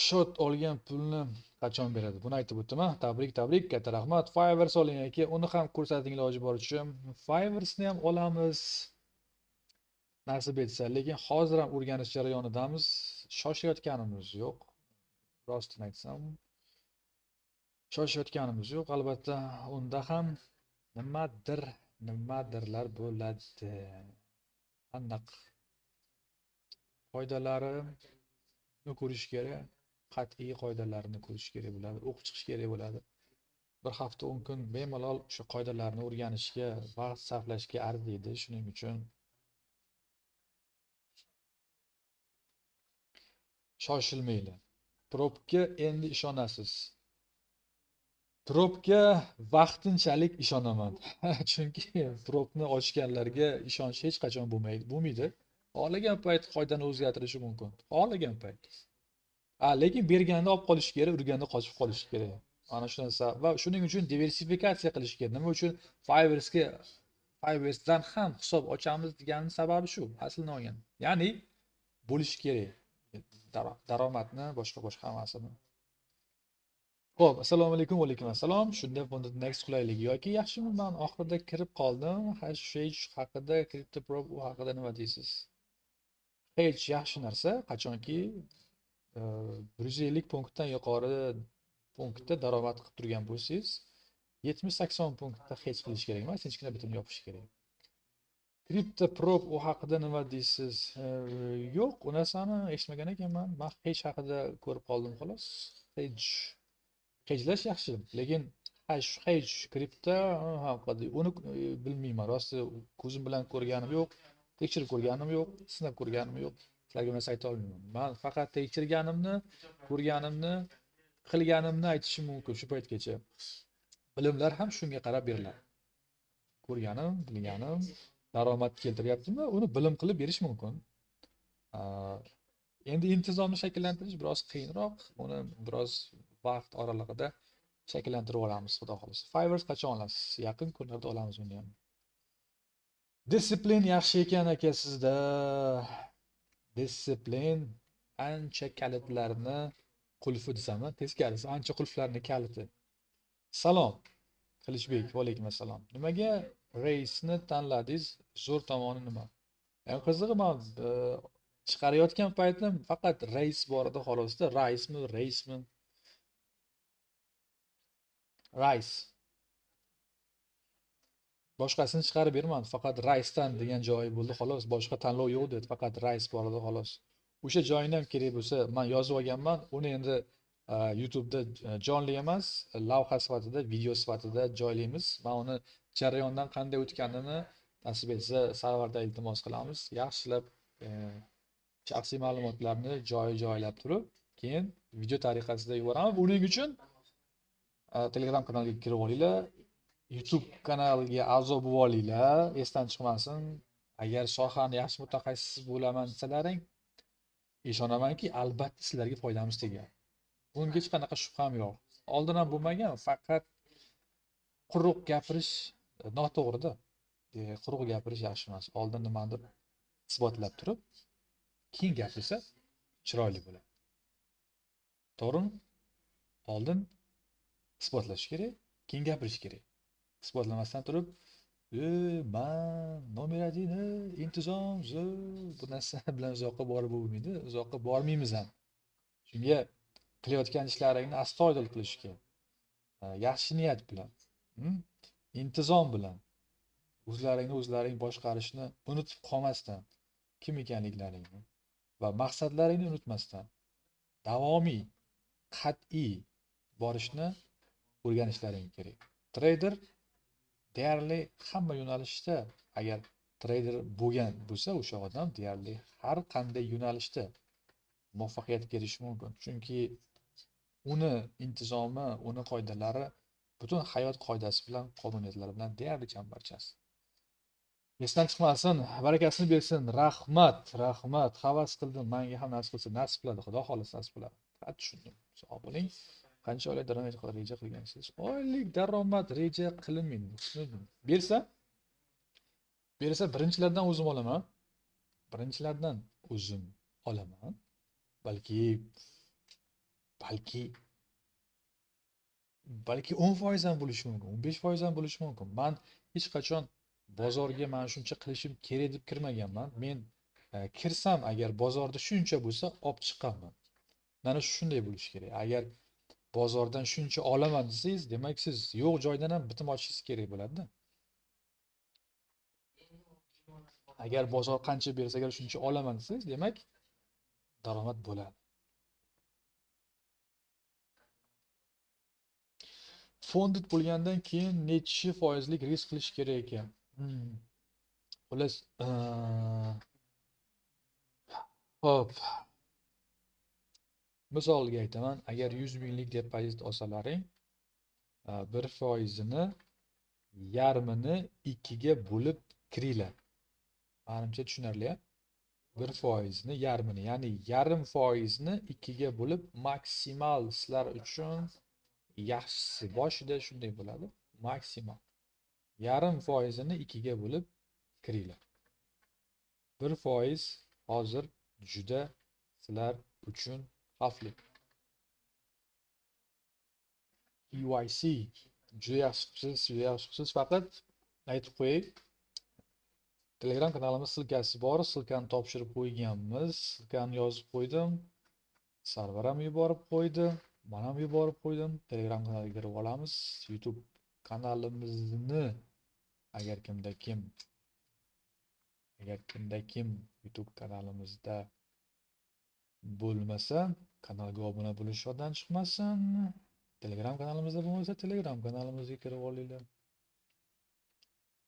Shot olgan pulni Qachon beradi? Buni aytib o'tdim. Tabrik, tabrik, katta rahmat. Fiverr oling aka, uni ham ko'rsating iloji boricha. Fiverrsni ham olamiz. Nasib etsa, lekin hozir ham o'rganish jarayonidamiz. Shoshayotganimiz yo'q. Rostini aytsam, shoshayotganimiz yo'q. Albatta, unda ham nimadirlar bo'ladi. Aniq qoidalarini ko'rish kerak, qat'iy qoidalarni ko'rish kerak bo'ladi, o'qib chiqish kerak bo'ladi. Bir hafta 10 kun bemalol o'sha qoidalarni o'rganishga, vaqt sarflashga arziydi. Shuning uchun shoshilmanglar. Probga endi ishonasiz. Probga vaqtinchalik ishonaman. Chunki probni ochganlarga ishonch hech qachon bo'lmaydi. Xohlagan payt qoidani o'zgartirishi mumkin. Xohlagan payt. Lekin berganda olib qolish kerak, urganda qochib qolish kerak. Mana shu narsa va shuning uchun diversifikatsiya qilish kerak. Nima uchun Fiverrsdan ham hisob ochamiz deganning sababi shu, aslini olgan. Ya'ni bo'lishi kerak. Daromadni, boshqa hammasini. Xo'p, assalomu alaykum, va alaykum assalom. Shunda bunda next qulayligi yoki yaxshimi? Men oxirida kirib qoldim. Hash haqida, crypto prop u haqida nima deysiz? Hedge yaxshi narsa, qachonki 150 punktdan yuqori punktda daromad qilib turgan bo'lsangiz, 70-80 punktda hedge qilish kerak emas, hechkina bitimni yopish kerak. Crypto prop u haqida nima deysiz? Yo'q, u narsani eshitmagan ekanman. Men hedge haqida ko'rib qoldim xolos. Hedgelash yaxshi, lekin hedge kripto haqida uni bilmayman. Rosti ko'zim bilan ko'rganim yo'q, tekshirib ko'rganim yo'q, sinab ko'rganim yo'q. Sizlarga narsa ayta olmayman. Men faqat tekshirganimni, ko'rganimni, qilganimni aytishim mumkin shu paytgacha. Bilimlar ham shunga qarab beriladi. Ko'rganim, bilganim daromad keltiryaptimi, uni bilim qilib berish mumkin. Endi intizomni shakllantirish biroz qiyinroq, uni biroz vaqt oralig'ida shakllantirib olamiz, xudo xohlasa. Fiverr qachon olasiz? Yaqin kunlarda olamiz uni ham. Disiplin yaxshi ekan aka sizda. Disiplin ancha kalitlarni qulfi desam, teskarisi ancha qulflarni kaliti. Salom Qilichbek, va alaykum assalom. Nimaga Race'ni tanladingiz? Zo'r tomoni nima? Eng qizig'i men chiqarayotgan paytim faqat Race bor edi xolosda. Race'mi, Race'mi? Rice. Boshqasini chiqarib bermadi, faqat Rice'dan degan joyi bo'ldi xolos, boshqa tanlov yo'q dedi, faqat Rice bor edi xolos. O'sha joyini ham kerak bo'lsa, men yozib olganman, uni endi YouTube'da jonli emas, lavha sifatida, video sifatida joylaymiz. Men uni jarayondan qanday o'tganini nasib etsa Sarvarda iltimos qilamiz. Yaxshilab shaxsiy ma'lumotlarni joy-joylab turib, keyin video tariqasida yuboramiz. Buning uchun Telegram kanaliga kirib olinglar, YouTube kanaliga a'zo bo'lib olinglar, esdan chiqmasin. Agar sohani yaxshi mutaxassis bo'laman desalaring, ishonamanki, albatta sizlarga foydamiz tegadi. Bunga hech qanaqa shubham yo'q. Oldin ham bo'lmagan, faqat quruq gapirish noto'g'ri-da. Quruq gapirish yaxshi emas. Oldin nimadir isbotlab turib, keyin gapirsa chiroyli bo'ladi. To'g'rimi? Oldin isbotlash kerak, keyin gapirish kerak. Isbotlamasdan turib, man nomer 1 intizom, bu narsa bilan uzoqqa borib bo'lmaydi, uzoqqa bormaymiz ham. Shunga qilayotgan ishlaringni astoydil qilish kerak. Yaxshi niyat bilan, intizom bilan o'zlaringni o'zlaring boshqarishni unutib qolmasdan, kim ekanliklaringni va maqsadlaringni unutmasdan davomiy, qat'iy borishni o'rganishlaring kerak. Treyder deyarli hamma yo'nalishda, agar treyder bo'lgan bo'lsa, o'sha odam deyarli har qanday yo'nalishda muvaffaqiyatga erishishi mumkin. Chunki uni intizomi, uni qoidalari butun hayot qoidasi bilan, qonuniyatlari bilan deyarli chambarchas. Esdan chiqmasin, barakasini bersin. Rahmat, rahmat. Havas qildim, menga ham nasib qilsa, nasib qiladi, Xudo xohlasa nasib qiladi. Ha, tushundim. Sog' bo'ling. Qancha oylik daromad reja qilgansiz? Oylik daromad reja qilinmaydi. Bersa birinchilardan o'zim olaman. Birinchilardan o'zim olaman. Balki Balki 10% ham bo'lishi mumkin, 15% ham bo'lishi mumkin. Men hech qachon bozorga mana shuncha qilishim kerak deb kirmaganman. Men kirsam agar bozorda shuncha bo'lsa olib chiqaman. Mana shunday bo'lishi kerak. Agar bozordan shuncha olaman desangiz, demak siz yo'q joydan ham bitim ochishingiz kerak bo'ladi-da. Agar bozor qancha bersa, agar shuncha olaman desangiz, demak daromad bo'ladi. Fondit bo'lgandan keyin nechi foizlik risk qilish kerak ekan? Xullas, hop. Misolga aytaman, agar 100 minglik depozit olsalaring, 1%ini yarmini 2 ga bo'lib kiringlar. Menimcha tushunarli-a? 1%ni yarmini, ya'ni yarim foizni 2 ga bo'lib maksimal sizlar uchun yaxshisi boshida shunday bo'ladi, maksimal. Yarim foizini 2 ga bo'lib kiringlar. 1% hozir juda sizlar uchun xavfli. KYC juda yaxshi qilibsiz, juda yaxshi qilibsiz. Faqat aytib qo'yay, Telegram kanalimiz ссылкasi bor, ссылкani topshirib qo'yganmiz, ссылкani yozib qo'ydim. Sarvar ham yuborib qo'ydi, men ham yuborib qo'ydim. Telegram kanaliga kirib olamiz. YouTube kanalimizni agar kimda kim YouTube kanalimizda bo'lmasa, kanalga obuna bo'lish yoddan chiqmasin. Telegram kanalimizda bo'lmasa, Telegram kanalimizga kirib olinglar.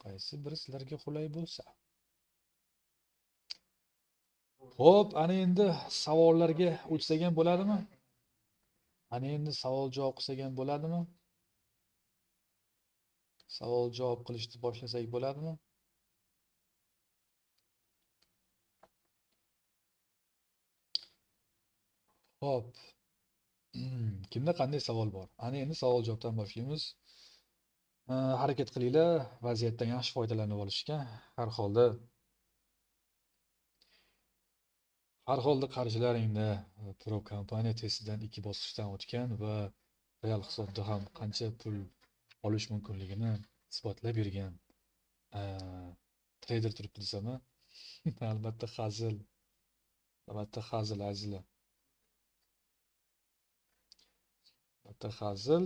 Qaysi biri sizlarga qulay bo'lsa. Xo'p, ana endi savollarga o'tsak ham bo'ladimi? Ana endi savol javob qilsak ham bo'ladimi? Savol javob qilishni boshlasak bo'ladimi? Xo'p. Kimda qanday savol bor? Ana endi savol javobdan boshlaymiz. Harakat qilinglar, vaziyatdan yaxshi foydalanib olishga. Har holda qarshilaringda Pro kompaniya testidan 2 bosqichdan o'tgan va real hisobda ham qancha pul olish mumkinligini isbotlab bergan treyder turibdi desam, albatta hazil. Albatta hazil, azizlar. Albatta hazil.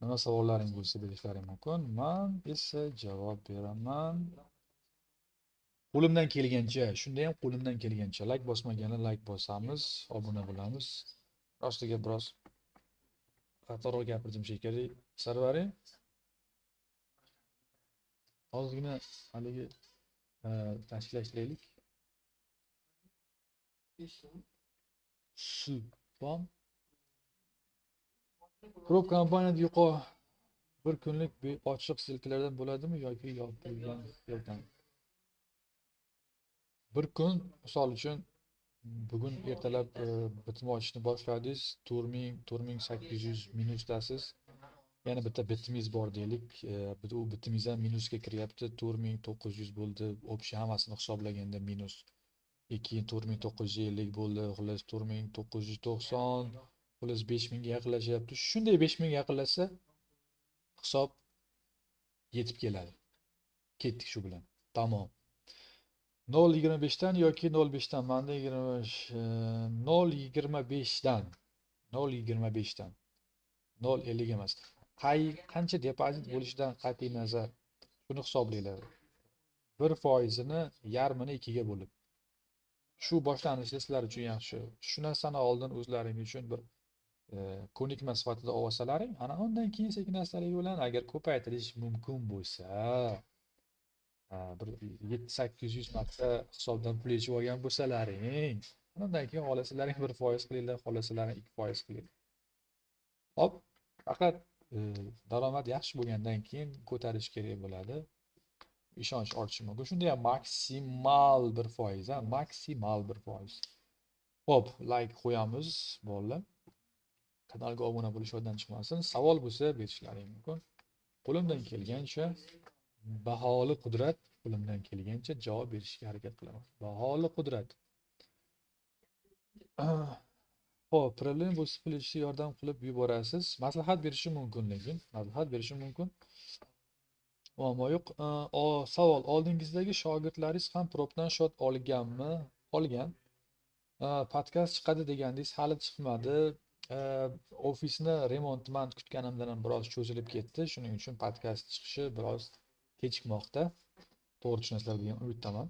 Nima savollaring bo'lsa berishlaring mumkin. Men esa javob beraman. Qo'limdan kelgancha, shunda ham qo'limdan kelgancha like bosmaganlar like bosamiz, obuna bo'lamiz. Rostiga biroz qatorroq gapirdim shekilli. Sarvari ozgina haligi tashkillashtiraylik. Supom Prop kompaniyada yuqori bir kunlik ochiq silkilardan bo'ladimi yoki yopilgan yo'ldan? Bir kun, misol uchun, bugun ertalab bitim ochishni boshladingiz, 4800 minusdasiz. Yana bitta bitimingiz bor deylik, u bitimingiz ham minusga kiryapti, 4900 bo'ldi, общий hammasini hisoblaganda minus. Keyin 4950 bo'ldi, xullas 4990, xullas 5000 ga yaqinlashyapti. Shunday 5000 ga yaqinlashsa, hisob yetib keladi. Ketdik shu bilan. Tamom. 0.25 dan yoki 0.5 dan, menda 0.25 dan, 0.25 dan, 0.50 emas. Qancha depozit bo'lishidan qat'iy nazar shuni hisoblanglar. 1%ini yarmini 2 ga bo'lib. Shu boshlanishda sizlar uchun yaxshi. Shu narsani oldin o'zlaring uchun bir ko'nikma sifatida olsalaring, ana undan keyin sekin astalik bilan agar ko'paytirish mumkin bo'lsa, bir 700-800 marta hisobdan pul yechib olgan bo'lsalaring, undan keyin xohlasalaring 1% qilinglar, xohlasalaring 2% qilinglar. Hop, faqat daromad yaxshi bo'lgandan keyin ko'tarish kerak bo'ladi. Ishonch ortishi mumkin. Shunda ham maksimal 1%, ha, maksimal 1%. Hop, like qo'yamiz, bolalar. Kanalga obuna bo'lish yoddan chiqmasin. Savol bo'lsa berishlaring mumkin. Qo'limdan kelgancha baholi qudrat, qo'limdan kelgancha javob berishga harakat qilaman. Baholi qudrat. Xo'p, problem bo'lsa pul ichishga yordam qilib yuborasiz. Maslahat berishi mumkin, lekin maslahat berishi mumkin. Muammo yo'q. Savol: oldingizdagi shogirdlaringiz ham propdan shot olganmi? Olgan. Podkast chiqadi degandingiz, hali chiqmadi. Ofisni remonti man kutganimdan ham biroz cho'zilib ketdi. Shuning uchun podkast chiqishi biroz kechikmoqda. To'g'ri tushunasizlar degan umiddaman.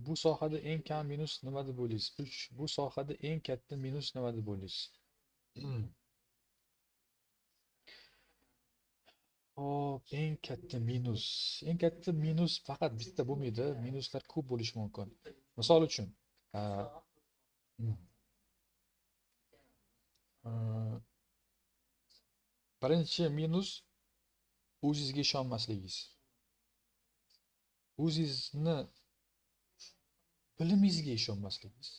Bu sohada eng kam minus nima deb o'ylaysiz? 3. Bu sohada eng katta minus nima deb o'ylaysiz? Xo'p, eng katta minus. Eng katta minus faqat bitta bo'lmaydi. Minuslar ko'p bo'lishi mumkin. Misol uchun, birinchi minus o'zingizga ishonmasligingiz. O'zingizni bilimingizga ishonmasligingiz,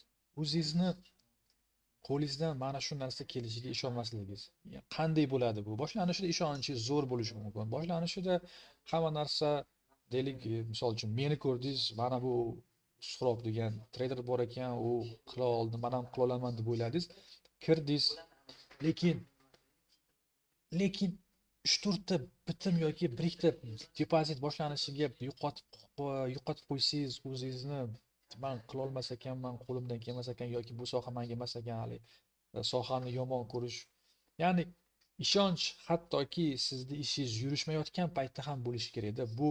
o'zingizni qo'lingizdan mana shu narsa kelishiga ishonmasligingiz. Qanday bo'ladi bu? Boshlanishida ishonchingiz zo'r bo'lishi mumkin. Boshlanishida hamma narsa, deylik, misol uchun meni ko'rdingiz, mana bu Suhrob degan treyder bor ekan, u qila oldi, men ham qila olaman deb o'yladingiz. Kirdingiz, lekin 3-4 ta bitim yoki 1-2 ta depozit boshlanishiga yo'qotib qo'ysangiz, o'zingizni men qila olmas ekanman, qo'limdan kelmas ekan yoki bu soha menga emas ekan, hali sohani yomon ko'rish. Ya'ni ishonch hattoki sizni ishingiz yurishmayotgan paytda ham bo'lishi kerakda. Bu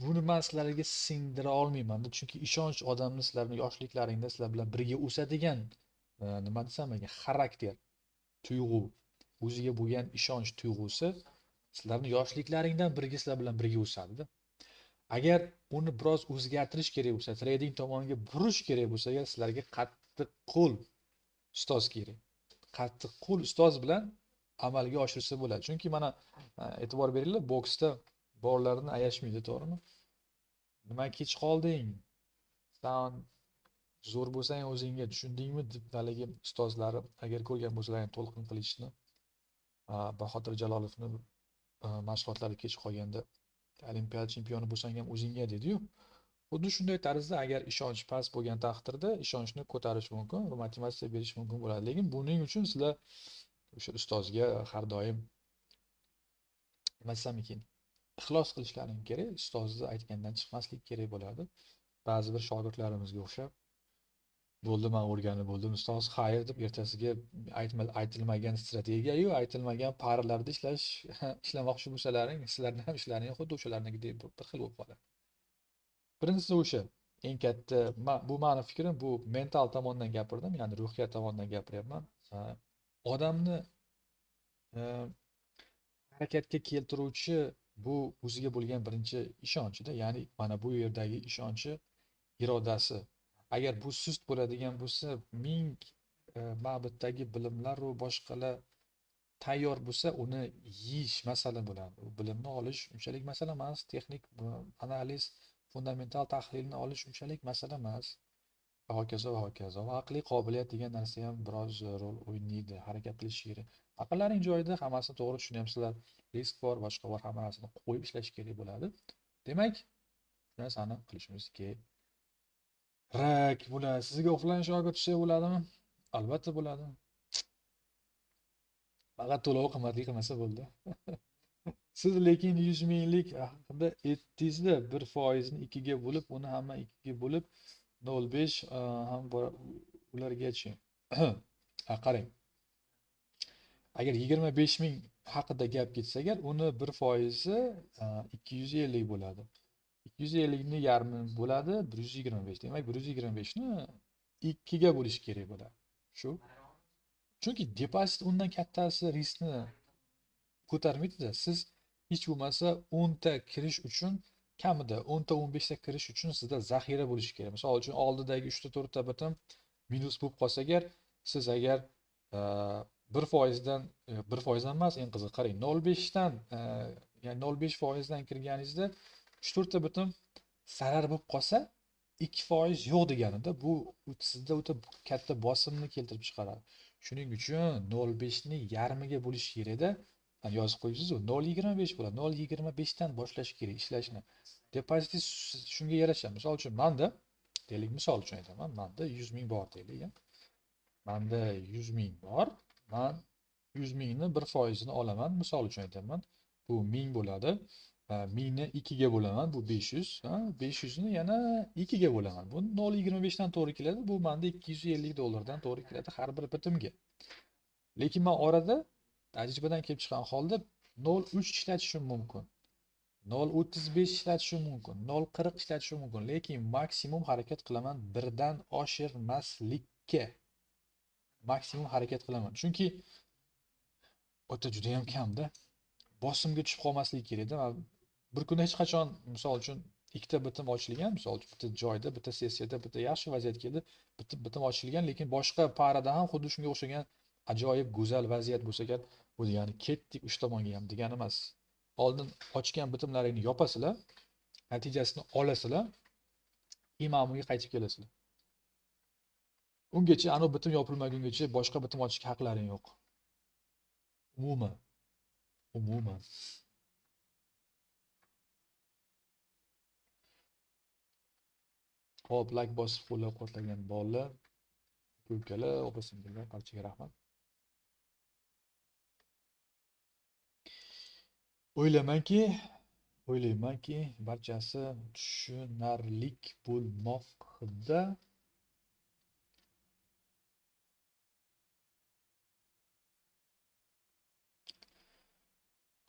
buni men sizlarga singdira olmayman, chunki ishonch odamni sizlarning yoshliklaringda sizlar bilan birga o'sadigan, nima desam ekan, xarakter, tuyg'u, o'ziga bo'lgan ishonch tuyg'usi sizlarning yoshliklaringdan birga sizlar bilan birga o'sadida. Agar uni biroz o'zgartirish kerak bo'lsa, trading tomonga burish kerak bo'lsa, agar sizlarga qattiq qo'l ustoz kerak. Qattiq qo'l ustoz bilan amalga oshirsa bo'ladi. Chunki mana e'tibor beringlar, boksda bolalarni ayashmaydi, to'g'rimi? Nima kech qolding? San zo'r bo'lsang o'zingga, tushundingmi deb haligi ustozlari agar ko'rgan bo'lsalaring To'lqin Qilichni, Bahodir Jalolovni mashg'ulotlari kech qolganda olimpiada chempioni bo'lsang ham o'zingga dedi-yu. Xuddi shunday tarzda agar ishonch past bo'lgan taqdirda ishonchni ko'tarish mumkin va motivatsiya berish mumkin bo'ladi. Lekin buning uchun sizlar o'sha ustozga har doim nima desam ekan, ixlos qilishlaring kerak, ustozni aytgandan chiqmaslik kerak bo'ladi. Ba'zi bir shogirdlarimizga o'xshab, bo'ldi, men o'rganib bo'ldim, ustoz xayr deb ertasiga aytilmagan strategiya-yu, aytilmagan paralarda ishlamoqchi bo'lsalaring, sizlarning ham ishlaring xuddi o'shalarnikidek bir xil bo'lib qoladi. Birinchisi o'sha, eng katta, bu meni fikrim, bu mental tomondan gapirdim, ya'ni ruhiyat tomondan gapiryapman. Odamni harakatga keltiruvchi bu o'ziga bo'lgan birinchi ishonchida, ya'ni mana bu yerdagi ishonchi, irodasi. Agar bu sust bo'ladigan bo'lsa, ming ma'batdagi bilimlar va boshqalar tayyor bo'lsa, uni yeyish masala bo'ladi. U bilimni olish unchalik masala emas, texnik analiz, fundamental tahlilni olish unchalik masala emas. Va hokazo va hokazo. Va aqliy qobiliyat degan narsa ham biroz rol o'ynaydi, harakat qilish kerak. Aqllaring joyida, hammasini to'g'ri tushunyapsizlar. Risk bor, boshqa bor, hamma narsani qo'yib ishlash kerak bo'ladi. Demak, shu narsani qilishimiz kerak. Bo'ladi. Sizga offlayn shogird tushsa bo'ladimi? Albatta bo'ladi. Faqat to'lov qimmatli qilmasa bo'ldi. Siz lekin 100 minglik haqida aytdingizda, 1%ni 2 ga bo'lib, uni hamma 2 ga bo'lib 0.5 ham ulargachi. Qarang. Agar 25 ming haqida gap ketsa agar, uni 1%i 250 bo'ladi. 250 ni yarmi bo'ladi 125. Demak, 125 ni 2 ga bo'lish kerak bo'ladi. Shu. Chunki depozit undan kattasi riskni ko'tarmaydi-da. Siz hech bo'lmasa 10 ta kirish uchun kamida 10 ta 15 ta kirish uchun sizda zaxira bo'lishi kerak. Misol uchun oldidagi 3 ta 4 ta bitim minus bo'lib qolsa agar, siz agar 1%dan 1%dan emas, eng qizig'i qarang, 0.5 dan, ya'ni 0.5% dan kirganingizda 3-4 ta bitim zarar bo'lib qolsa, 2% yo'q deganida bu sizda o'ta katta bosimni keltirib chiqaradi. Shuning uchun 0.5 ni yarmiga bo'lish kerakda. Yozib qo'yibsiz-ku, 0.25 bo'ladi. 0.25 dan boshlash kerak ishlashni. Depozitingiz shunga yarasha. Misol uchun menda, deylik, misol uchun aytaman, menda 100 ming bor deylik. Menda 100 ming bor. Men 100 mingni 1%ini olaman. Misol uchun aytaman. Bu 1000 bo'ladi. 1000ni 2 ga bo'laman, bu 500, ha, 500 ni yana 2 ga bo'laman. Bu 0.25 dan to'g'ri keladi. Bu menda 250 dollardan to'g'ri keladi har bir bitimga. Lekin men orada tajribadan kelib chiqqan holda 0.3 ishlatishim mumkin. 0.35 ishlatishim mumkin, 0.40 ishlatishim mumkin, lekin maksimum harakat qilaman birdan oshirmaslikka. Maksimum harakat qilaman. Chunki o'ta juda ham kamda. Bosimga tushib qolmaslik kerakda. Bir kunda hech qachon, misol uchun, ikkita bitim ochilgan, misol uchun bitta joyda, bitta sessiyada bitta yaxshi vaziyat keldi, bitta bitim ochilgan, lekin boshqa parada ham xuddi shunga o'xshagan ajoyib go'zal vaziyat bo'lsa agar, bu degani ketdik uch tomonga ham degani emas. Oldin ochgan bitimlaringni yopasizlar, natijasini olasizlar, keyin ma'murga qaytib kelasizlar. Ungacha ana bitim yopilmagungacha boshqa bitim ochishga haqlaring yo'q. Umuman. Umuman. Xo'p, like bosib qo'llab-quvvatlagan bolalar, aka-ukalar, opa-singillar, barchaga rahmat. O'ylaymanki, barchasi tushunarlik bo'lmoqda.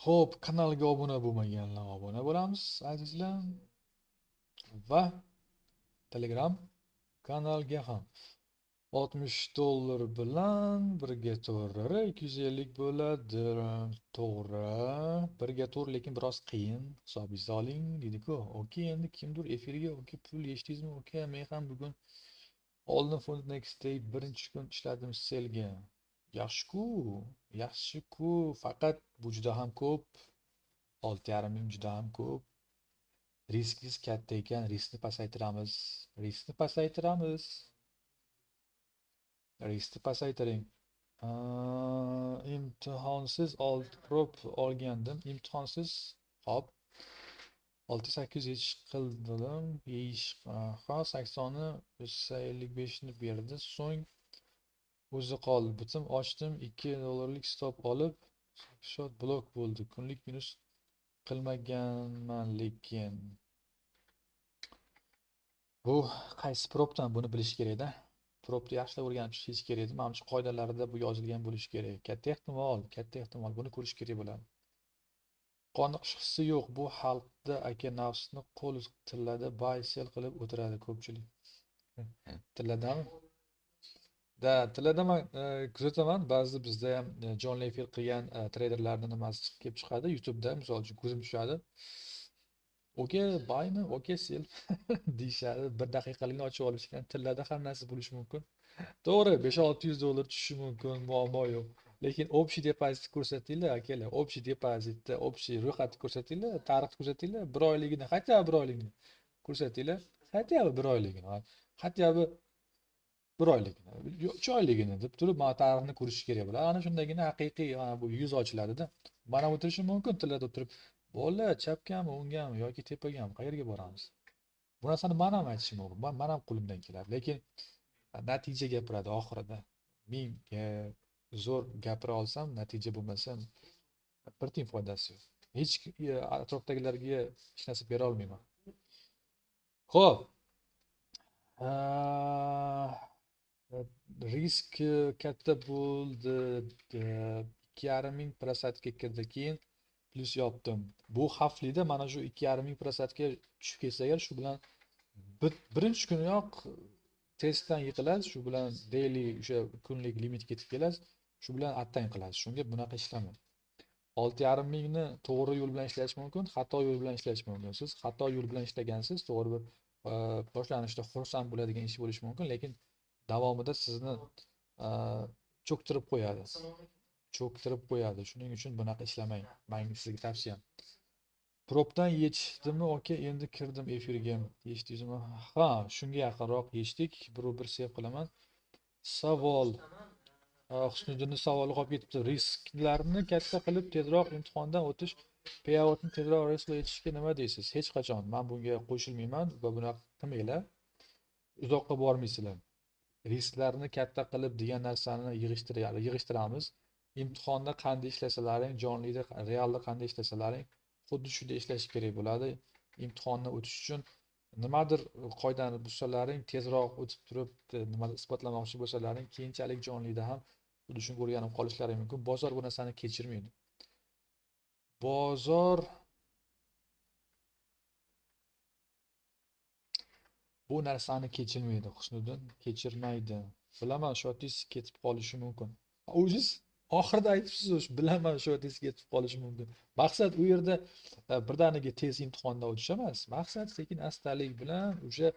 Xo'p, kanalga obuna bo'lmaganlar obuna bo'lamiz, azizlar. Va Telegram kanalga ham 60 dollar bilan birga to'g'ri 250 bo'ladi. To'g'ri, birga to'g'ri, lekin biroz qiyin. Hisobingizni oling deydi-ku. Okey, endi kimdir efirga okey pul yechdingizmi? Okey, men ham bugun oldin Fund Next Day birinchi kun ishladim selga. Yaxshi-ku, yaxshi-ku, faqat bu juda ham ko'p. 6,5 ming juda ham ko'p. Riskingiz katta ekan, riskni pasaytiramiz. Riskni pasaytiramiz. Riskni pasaytiring. Imtihonsiz 6 prop olgandim. Imtihonsiz, hop. 6800 yeyish qildim. Yeyish, ha, 80ni 55 ni berdi. So'ng o'zi qoldi. Bitim ochdim. 2 dollarlik stop olib, shot blok bo'ldi. Kunlik minus qilmaganman lekin. Bu qaysi propdan buni bilish kerak-da. Propni yaxshilab o'rganib chiqish kerak edi. Manimcha qoidalarida bu yozilgan bo'lishi kerak. Katta ehtimol, katta ehtimol buni ko'rish kerak bo'ladi. Qoniqish hissi yo'q. Bu xalqda aka nafsni qo'l tillada buy sell qilib o'tiradi ko'pchilik. Tilladami? Da, tillada men kuzataman. Ba'zi bizda ham jonli efir qilgan treyderlarning nimasi kelib chiqadi YouTube'da, misol uchun ko'zim tushadi. Okey, buymi? Okey, sell deyishadi. Bir daqiqalikni ochib olishgan. Tillada ham narsa bo'lishi mumkin. To'g'ri, 5-600 dollar tushishi mumkin, muammo yo'q. Lekin общий depozit ko'rsatinglar, akalar. Общий depozitda, общий ro'yxatni ko'rsatinglar, tarixni ko'rsatinglar, bir oyligini, хотя bir oyligini ko'rsatinglar, хотя bir oyligini, хотя бы bir oyligini, 3 oyligini deb turib, mana tarixni ko'rish kerak bo'ladi. Ana shundagina haqiqiy mana bu yuz ochiladida. Mana o'tirishim mumkin tillada o'tirib, bola chapgami, o'ngami yoki tepagami, qayerga boramiz? Bu narsani men ham aytishim mumkin. Men ham qo'limdan keladi. Lekin natija gapiradi oxirida. Ming zo'r gapira olsam, natija bo'lmasa bir tiyin foydasi yo'q. Hech atrofdagilarga hech narsa bera olmayman. Xo'p. Risk katta bo'ldi. 2,5 ming prosentga kirdi, keyin plyus yopdim. Bu xavflida mana shu 2,5 ming prosentga tushib ketsa agar, shu bilan birinchi kuniyoq testdan yiqilasiz, shu bilan daily o'sha kunlik limit ketib kelasiz, shu bilan attang qilasiz. Shunga bunaqa ishlamang. 6,5 mingni to'g'ri yo'l bilan ishlash mumkin, xato yo'l bilan ishlash mumkin. Siz xato yo'l bilan ishlagansiz, to'g'ri bir boshlanishda xursand bo'ladigan ish bo'lishi mumkin, lekin davomida sizni cho'ktirib qo'yadi. Cho'ktirib qo'yadi. Shuning uchun bunaqa ishlamang. Menga sizga tavsiyam. Propdan yechdimmi? Okey, endi kirdim efirga. Yechdingizmi? Ha, shunga yaqinroq yechdik. Bir save qilaman. Savol. Husniddinning savoli qolib ketibdi. Risklarni katta qilib tezroq imtihondan o'tish Payoutni tezroq riskli etishga nima deysiz? Hech qachon men bunga qo'shilmayman va bunaqa qilmanglar. Uzoqqa bormaysizlar. Risklarni katta qilib degan narsani yig'ishtiramiz. Imtihonda qanday ishlasalaring, jonlida, realda qanday ishlasalaring, xuddi shunday ishlash kerak bo'ladi. Imtihonni o'tish uchun nimadir qoidani buzsalaring, tezroq o'tib turib, nimadir isbotlamoqchi bo'lsalaring, keyinchalik jonlida ham xuddi shunga o'rganib qolishlari mumkin. Bozor bu narsani kechirmaydi. Bozor bu narsani kechirmaydi, Husniddin kechirmaydi. Bilaman, shotingiz ketib qolishi mumkin. O'zingiz oxirida aytibsiz, bilaman shotingiz ketib qolishi mumkin. Maqsad u yerda birdaniga tez imtihondan o'tish emas. Maqsad sekin astalik bilan o'sha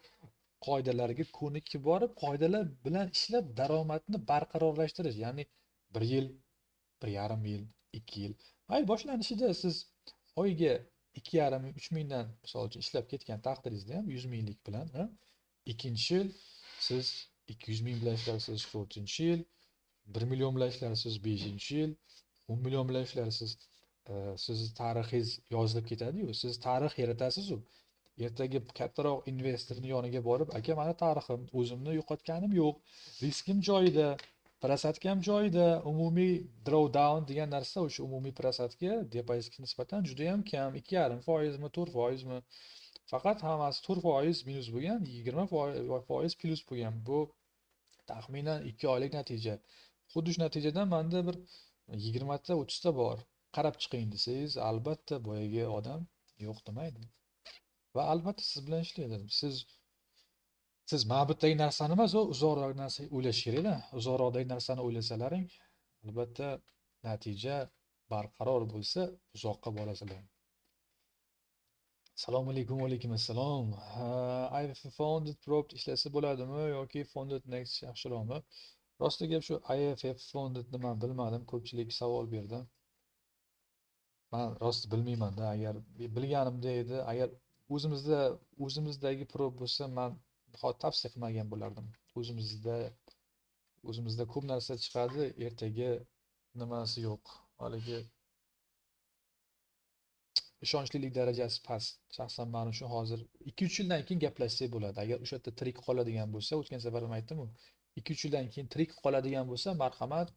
qoidalarga ko'nikib borib, qoidalar bilan ishlab daromadni barqarorlashtirish. Ya'ni 1 yil, 1,5 yil, 2 yil. Ay boshlanishida siz oyiga 2,5 ming, 3 mingdan misol uchun ishlab ketgan taqdiringizda ham 100 minglik bilan, ikkinchi yil siz 200 ming bilan ishlarsiz, 4-yil 1 million bilan ishlarsiz, 5-yil 10 million bilan ishlarsiz. Sizni tarixingiz yozilib ketadi-yu, siz tarix yaratasiz-u. Ertaga kattaroq investorning yoniga borib, aka, meni tarixim, o'zimni yo'qotganim yo'q, riskim joyida, prosadkam joyida, umumiy drawdown degan narsa o'sha umumiy prosadka depozitga nisbatan juda ham kam, 2,5%mi, 4%mi. Faqat hammasi 4% minus bo'lgan, 20% plus bo'lgan. Bu taxminan 2 oylik natija. Xuddi shu natijadan menda bir 20 ta, 30 ta bor. Qarab chiqing desangiz, albatta boyagi odam yo'q demaydi. Va albatta siz bilan ishlaydi. Siz mana bu yerdagi narsani emas, u uzoqroq narsa o'ylash kerak-da. Uzoqroqdagi narsani o'ylasalaring, albatta natija barqaror bo'lsa, uzoqqa borasizlar. Assalomu alaykum, va alaykum assalom. IFF Funded Prop ishlasa bo'ladimi yoki Funded Next yaxshiroqmi? Rosti gap shu IFF Fundedni men bilmadim, ko'pchilik savol berdi. Men rost bilmayman-da, agar bilganimda edi, agar o'zimizdagi prop bo'lsa, men tavsiya qilmagan bo'lardim. O'zimizda ko'p narsa chiqadi, ertaga nimasi yo'q. Haligi ishonchlilik darajasi past. Shaxsan men uchun hozir 2-3 yildan keyin gaplashsak bo'ladi. Agar o'sha yerda tirik qoladigan bo'lsa, o'tgan safar ham aytdim-ku, 2-3 yildan keyin tirik qoladigan bo'lsa, marhamat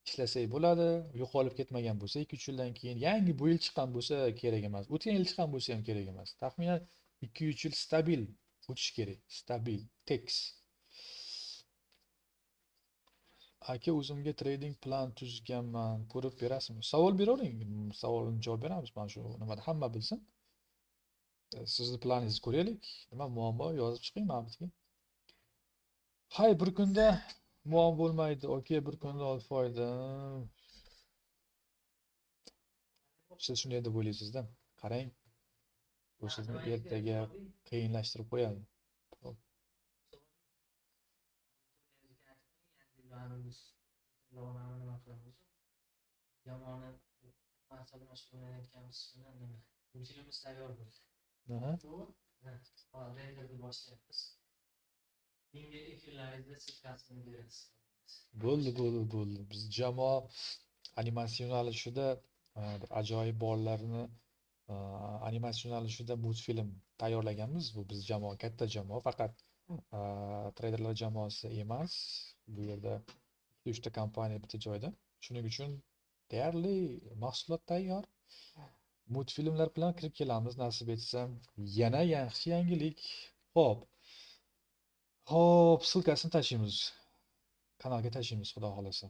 ishlasak bo'ladi. Yo'qolib ketmagan bo'lsa, 2-3 yildan keyin yangi bu yil chiqqan bo'lsa kerak emas. O'tgan yil chiqqan bo'lsa ham kerak emas. Taxminan 2-3 yil stabil o'tish kerak. Stabil, tekis. Aka, o'zimga trading plan tuzganman, ko'rib berasizmi? Savol beravering, savolni javob beramiz. Mana shu nimada hamma bilsin. Sizni planingizni ko'raylik. Nima muammo yozib chiqing mana bu yerga. Hay, bir kunda muammo bo'lmaydi. Okey, bir kunda olib foyda. Siz shunday deb o'ylaysizda. Qarang. Bu sizni ertaga qiyinlashtirib qo'yadi. Bo'ldi, bo'ldi, bo'ldi. Biz jamoa animatsion yo'nalishida bir ajoyib bolalarni animatsion yo'nalishida multfilm tayyorlaganmiz. Bu biz jamoa, katta jamoa, faqat treyderlar jamoasi emas. Bu yerda 3 ta kompaniya bitta joyda. Shuning uchun deyarli mahsulot tayyor. Multfilmlar bilan kirib kelamiz, nasib etsa. Yana yaxshi yangilik. Xo'p. Xo'p, ссылкасini tashlaymiz. Kanalga tashlaymiz, xudo xolasa.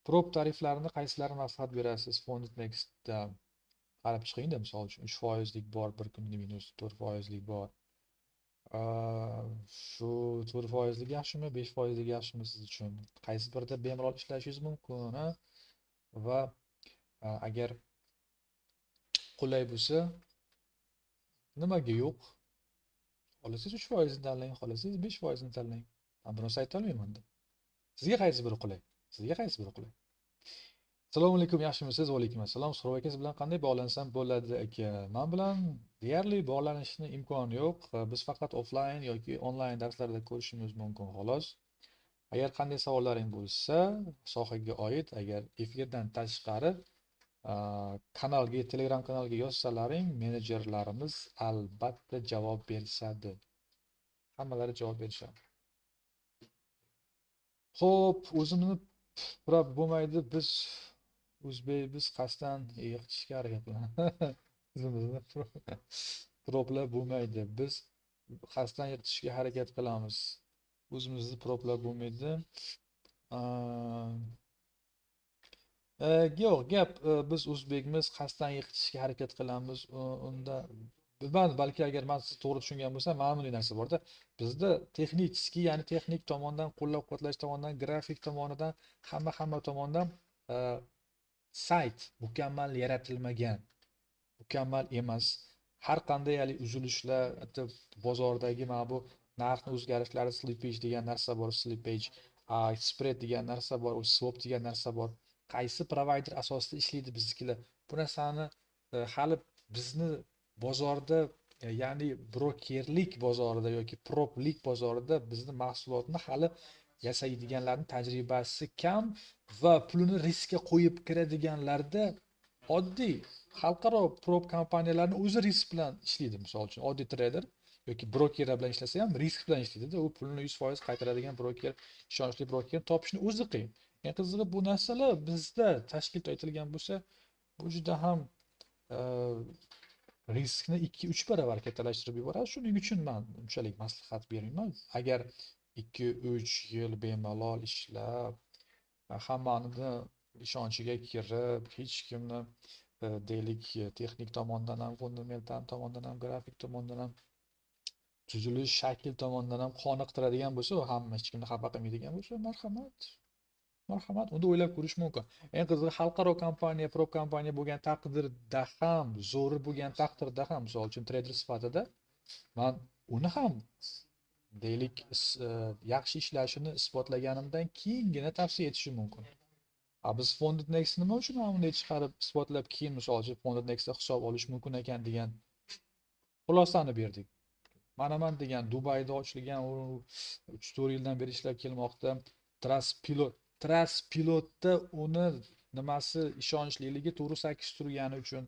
Prop tariflarini qaysilarini maslahat berasiz? Funded Nextda qarab chiqing-da, misol uchun 3%lik bor, bir kunda minus 4%lik bor. Shu 4%lik yaxshimi, 5%lik yaxshimi siz uchun? Qaysi birida bemalol ishlashingiz mumkin, ha? Va agar qulay bo'lsa, nimaga yo'q? Xohlasangiz 3%ni tanlang, xohlasangiz 5%ni tanlang. Men buni ayta olmayman-da. Sizga qaysi biri qulay? Sizga qaysi biri qulay? Assalomu alaykum, yaxshimisiz? Va alaykum assalom. So'rov aka, siz bilan qanday bog'lansam bo'ladi aka? Men bilan deyarli bog'lanishning imkoni yo'q. Biz faqat offline yoki onlayn darslarda ko'rishimiz mumkin xolos. Agar qanday savollaring bo'lsa, sohaga oid, agar efirdan tashqari Kanalga, Telegram kanalga yozsalaring, menejerlarimiz albatta javob berishadi. Hammalari javob berishadi. Xo'p, o'zimni prop bo'lmaydi, biz o'zbekmiz, qasddan yiqitishga harakat qilamiz. O'zimizni proplar bo'lmaydi, biz qasddan yiqitishga harakat qilamiz. O'zimizni proplar bo'lmaydi. Yo'q, gap biz o'zbekmiz, qasddan yiqitishga harakat qilamiz. Unda bilmadim, balki agar men sizni to'g'ri tushungan bo'lsam, mana bunday narsa borda. Bizda texnik, ya'ni texnik tomondan, qo'llab-quvvatlash tomonidan, grafik tomonidan, hamma tomondan sayt mukammal yaratilmagan. Mukammal emas. Har qanday hali uzilishlar, hatto bozordagi mana bu narxni o'zgarishlari, slippage degan narsa bor, slippage, spread degan narsa bor, swap degan narsa bor. Qaysi provider asosida ishlaydi biznikilar? Bu narsani hali bizni bozorda, ya'ni brokerlik bozorida yoki proplik bozorida bizni mahsulotni hali yasaydiganlarning tajribasi kam va pulini riskka qo'yib kiradiganlarda oddiy xalqaro prop kompaniyalarning o'zi risk bilan ishlaydi. Misol uchun oddiy trader yoki brokerlar bilan ishlasa ham risk bilan ishlaydi-da, u pulini 100% qaytaradigan broker, ishonchli broker topishni o'zi qiyin. Eng qizig'i bu narsalar bizda tashkil etilgan bo'lsa, bu juda ham riskni 2-3 barobar kattalashtirib yuboradi. Shuning uchun men unchalik maslahat bermayman. Agar 2-3 yil bemalol ishlab, hammani ishonchiga kirib, hech kimni deylik texnik tomondan ham, fundamental tomondan ham, grafik tomondan ham, tuzilish shakl tomondan ham qoniqtiradigan bo'lsa, hamma hech kimni xafa qilmaydigan bo'lsa, marhamat. Marhamat, unda o'ylab ko'rish mumkin. Eng qizig'i xalqaro kompaniya, prop kompaniya bo'lgan taqdirda ham, zo'ri bo'lgan taqdirda ham, misol uchun trader sifatida men uni ham deylik yaxshi ishlashini isbotlaganimdan keyingina tavsiya etishim mumkin. Biz Funded Next nima uchun bunday chiqarib isbotlab keyin misol uchun Funded Nextda hisob olish mumkin ekan degan xulosani berdik. Mana man degan Dubayda ochilgan, 3-4 yildan beri ishlab kelmoqda. Trustpilotda uni nimasi ishonchliligi 4.8 turgani uchun,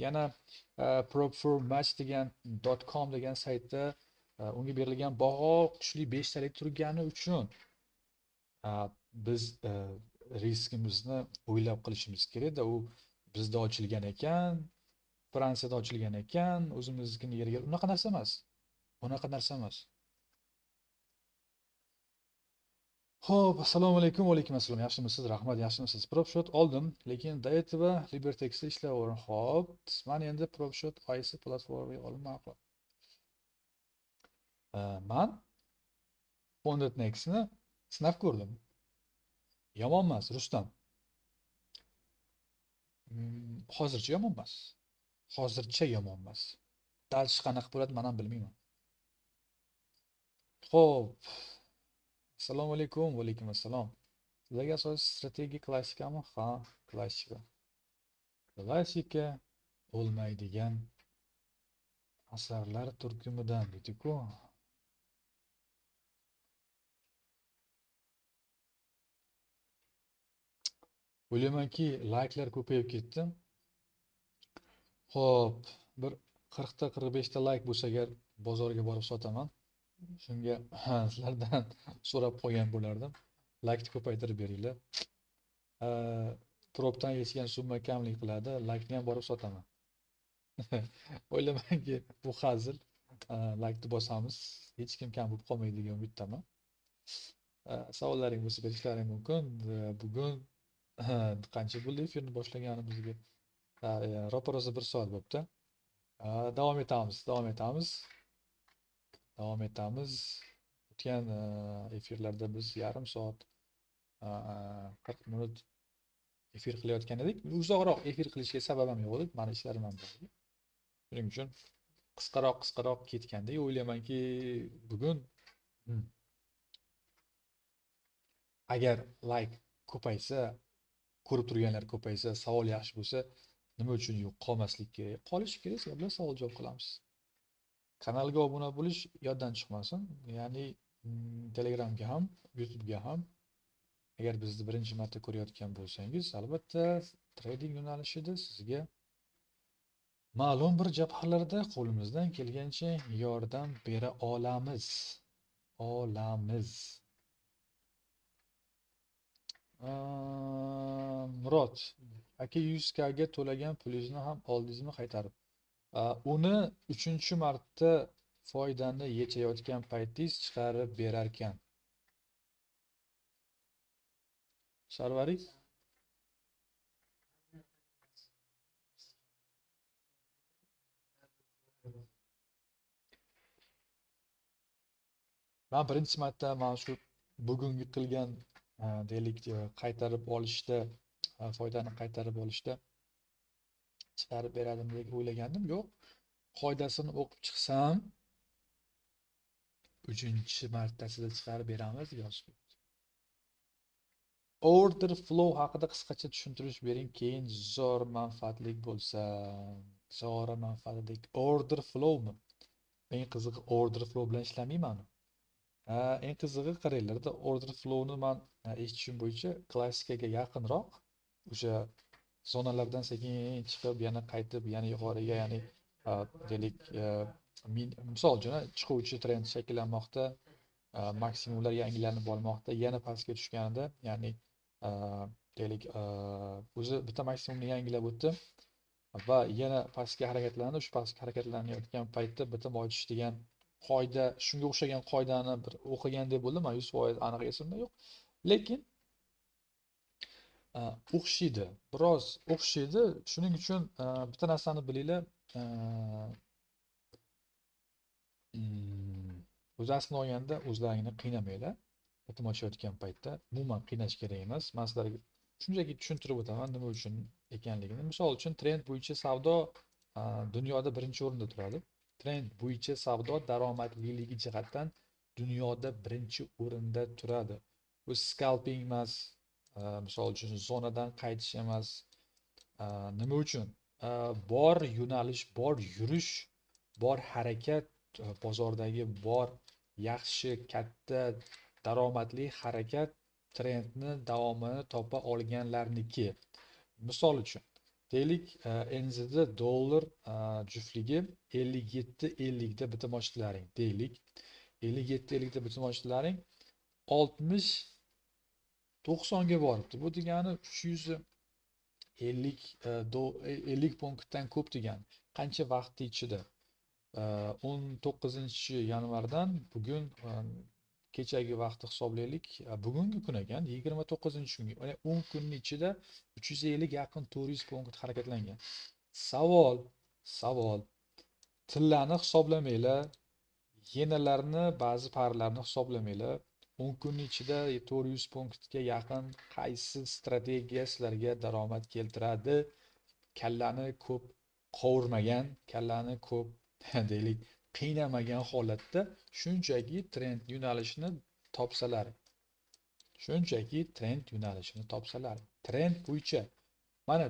yana prop4match degan .com degan saytda unga berilgan baho kuchli 5 talik turgani uchun biz riskimizni o'ylab qilishimiz kerak-da. U bizda ochilgan ekan, Fransiyada ochilgan ekan, o'zimiznikini yerga, unaqa narsa emas. Unaqa narsa emas. Xo'p, assalomu alaykum, va alaykum assalom. Yaxshimisiz? Rahmat, yaxshimisiz? Propshot oldim, lekin Daet va Libertexda ishlayveraman. Xo'p, men endi Propshot IC platformaga olinmoqchi. Men Funded Nextni sinab ko'rdim. Yomon emas, Rustam. Hozircha yomon emas. Hozircha yomon emas. Dalish qanaqa bo'ladi, men ham bilmayman. Xo'p. Assalomu alaykum, va alaykum assalom. Sizlarga asosiy strategiya klassikami? Ha, klassika. Klassika bo'lmaydigan asarlar turkumidan deydi-ku. O'ylaymanki, layklar ko'payib ketdi. Xo'p, bir 40 ta 45 ta layk bo'lsa agar bozorga borib sotaman. Shunga sizlardan so'rab qo'ygan bo'lardim. Laykni ko'paytirib beringlar. Propdan yechgan summa kamlik qiladi, laykni ham borib sotaman. O'ylamanki, bu hazil. Laykni bosamiz, hech kim kam bo'lib qolmaydi degan umiddaman. Savollaring bo'lsa berishlaring mumkin. Bugun qancha bo'ldi efirni boshlaganimizga? Ropa-rosa 1 soat bo'pti. Davom etamiz, davom etamiz. Davom etamiz. O'tgan efirlarda biz yarim soat 40 minut efir qilayotgan edik. Uzoqroq efir qilishga sabab ham yo'q edi. Meni ishlarim ham bor edi. Shuning uchun qisqaroq ketganda o'ylaymanki, bugun agar like ko'paysa, ko'rib turganlar ko'paysa, savol yaxshi bo'lsa, nima uchun yo'q qolmaslik kerak? Qolish kerak, sizlar bilan savol javob qilamiz. Kanalga obuna bo'lish yoddan chiqmasin. Ya'ni Telegramga ham, YouTube'ga ham. Agar bizni birinchi marta ko'rayotgan bo'lsangiz, albatta Trading yo'nalishida sizga ma'lum bir jabhalarda qo'limizdan kelgancha yordam bera olamiz. Murod aka, 100 k ga to'lagan pulingizni ham oldingizmi qaytarib? Uni 3-marta foydani yechayotgan paytingiz chiqarib berarkan. Sarvarik? Men birinchi marta mana shu bugungi qilgan deylik qaytarib olishda, foydani qaytarib olishda chiqarib beradim deb o'ylagandim. Yo'q. Qoidasini o'qib chiqsam 3-martasida chiqarib beramiz yozib. Order flow haqida qisqacha tushuntirish bering, keyin zo'r manfaatli bo'lsa, zo'r manfaatli. Order flowmi? Eng qizig'i order flow bilan ishlamayman. Eng qizig'i qaranglarda, order flowni men eshitishim bo'yicha klassikaga yaqinroq, o'sha zonalardan sekin chiqib, yana qaytib, yana yuqoriga, ya'ni deylik, misol uchun chiquvchi trend shakllanmoqda, maksimumlar yangilanib bormoqda, yana pastga tushganida, ya'ni deylik, o'zi bitta maksimumni yangilab o'tdi va yana pastga harakatlandi. Shu pastga harakatlanayotgan paytda bitim ochish degan qoida, shunga o'xshagan qoidani bir o'qigandek bo'ldim, men 100% aniq esimda yo'q, lekin o'xshaydi, biroz o'xshaydi. Shuning uchun bitta narsani bilinglar, o'zi aslini olganda o'zlaringni qiynamanglar. Bitim ochayotgan paytda umuman qiynash kerak emas. Men sizlarga shunchaki tushuntirib o'taman nima uchun ekanligini. Misol uchun trend bo'yicha savdo dunyoda birinchi o'rinda turadi. Trend bo'yicha savdo daromadliligi jihatdan dunyoda birinchi o'rinda turadi. Bu scalping emas, misol uchun zonadan qaytish emas. Nima uchun? Bor yo'nalish, bor yurish, bor harakat, bozordagi bor yaxshi, katta daromadli harakat trendni davomini topa olganlarniki. Misol uchun, deylik, NZD dollar juftligi 57.50 da bitim ochdilaring. Deylik, 57.50 da bitim ochdilaring, 60.90 ga boribdi. Bu degani 350 punktdan ko'p degani. Qancha vaqt ichida? 19-yanvardan bugun kechagi vaqtni hisoblaylik, bugungi kun ekan 29-kunga, ya'ni 10 kunning ichida 350 yaqin 400 punkt harakatlangan. Savol. Tillarni hisoblamanglar, yenalarni, ba'zi parlarni hisoblamanglar. 10 kunning ichida 400 punktga yaqin qaysi strategiya sizlarga daromad keltiradi? Kallani ko'p qovurmagan, kallani ko'p deylik qiynamagan holatda shunchaki trend yo'nalishini topsalar. Shunchaki trend yo'nalishini topsalar. Trend bo'yicha mana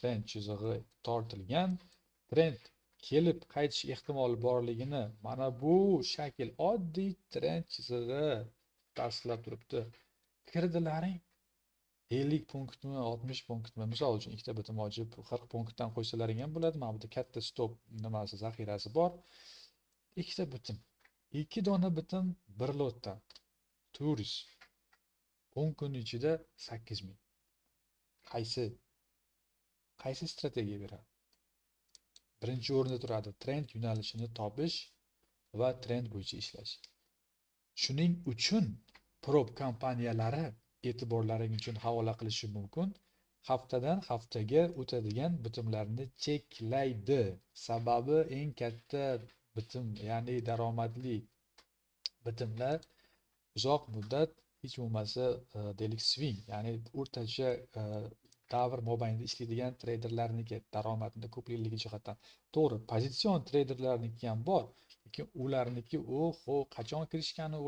trend chizig'i tortilgan, trend kelib qaytish ehtimoli borligini mana bu shakl oddiy trend chizig'i tasdiqlab turibdi. Kirdilaring 50 punktmi, 60 punktmi, misol uchun ikkita bitim ochib 40 punktdan qo'ysalaring ham bo'ladi. Mana bu katta stop nimasi, zaxirasi bor. Ikkita bitim, 2 dona bitim bir lotdan 400. 10 kun ichida 8000. Qaysi strategiya beradi? Birinchi o'rinda turadi trend yo'nalishini topish va trend bo'yicha ishlash. Shuning uchun prop kompaniyalari e'tiborlaring uchun havola qilishi mumkin. Haftadan haftaga o'tadigan bitimlarni cheklaydi. Sababi eng katta bitim, ya'ni daromadli bitimlar uzoq muddat, hech bo'lmasa deylik swing, ya'ni o'rtacha davr mobaynida ishlaydigan treyderlarniki daromadini ko'pligi jihatdan. To'g'ri, pozitsion treyderlarniki ham bor, lekin ularniki oho, qachon kirishgani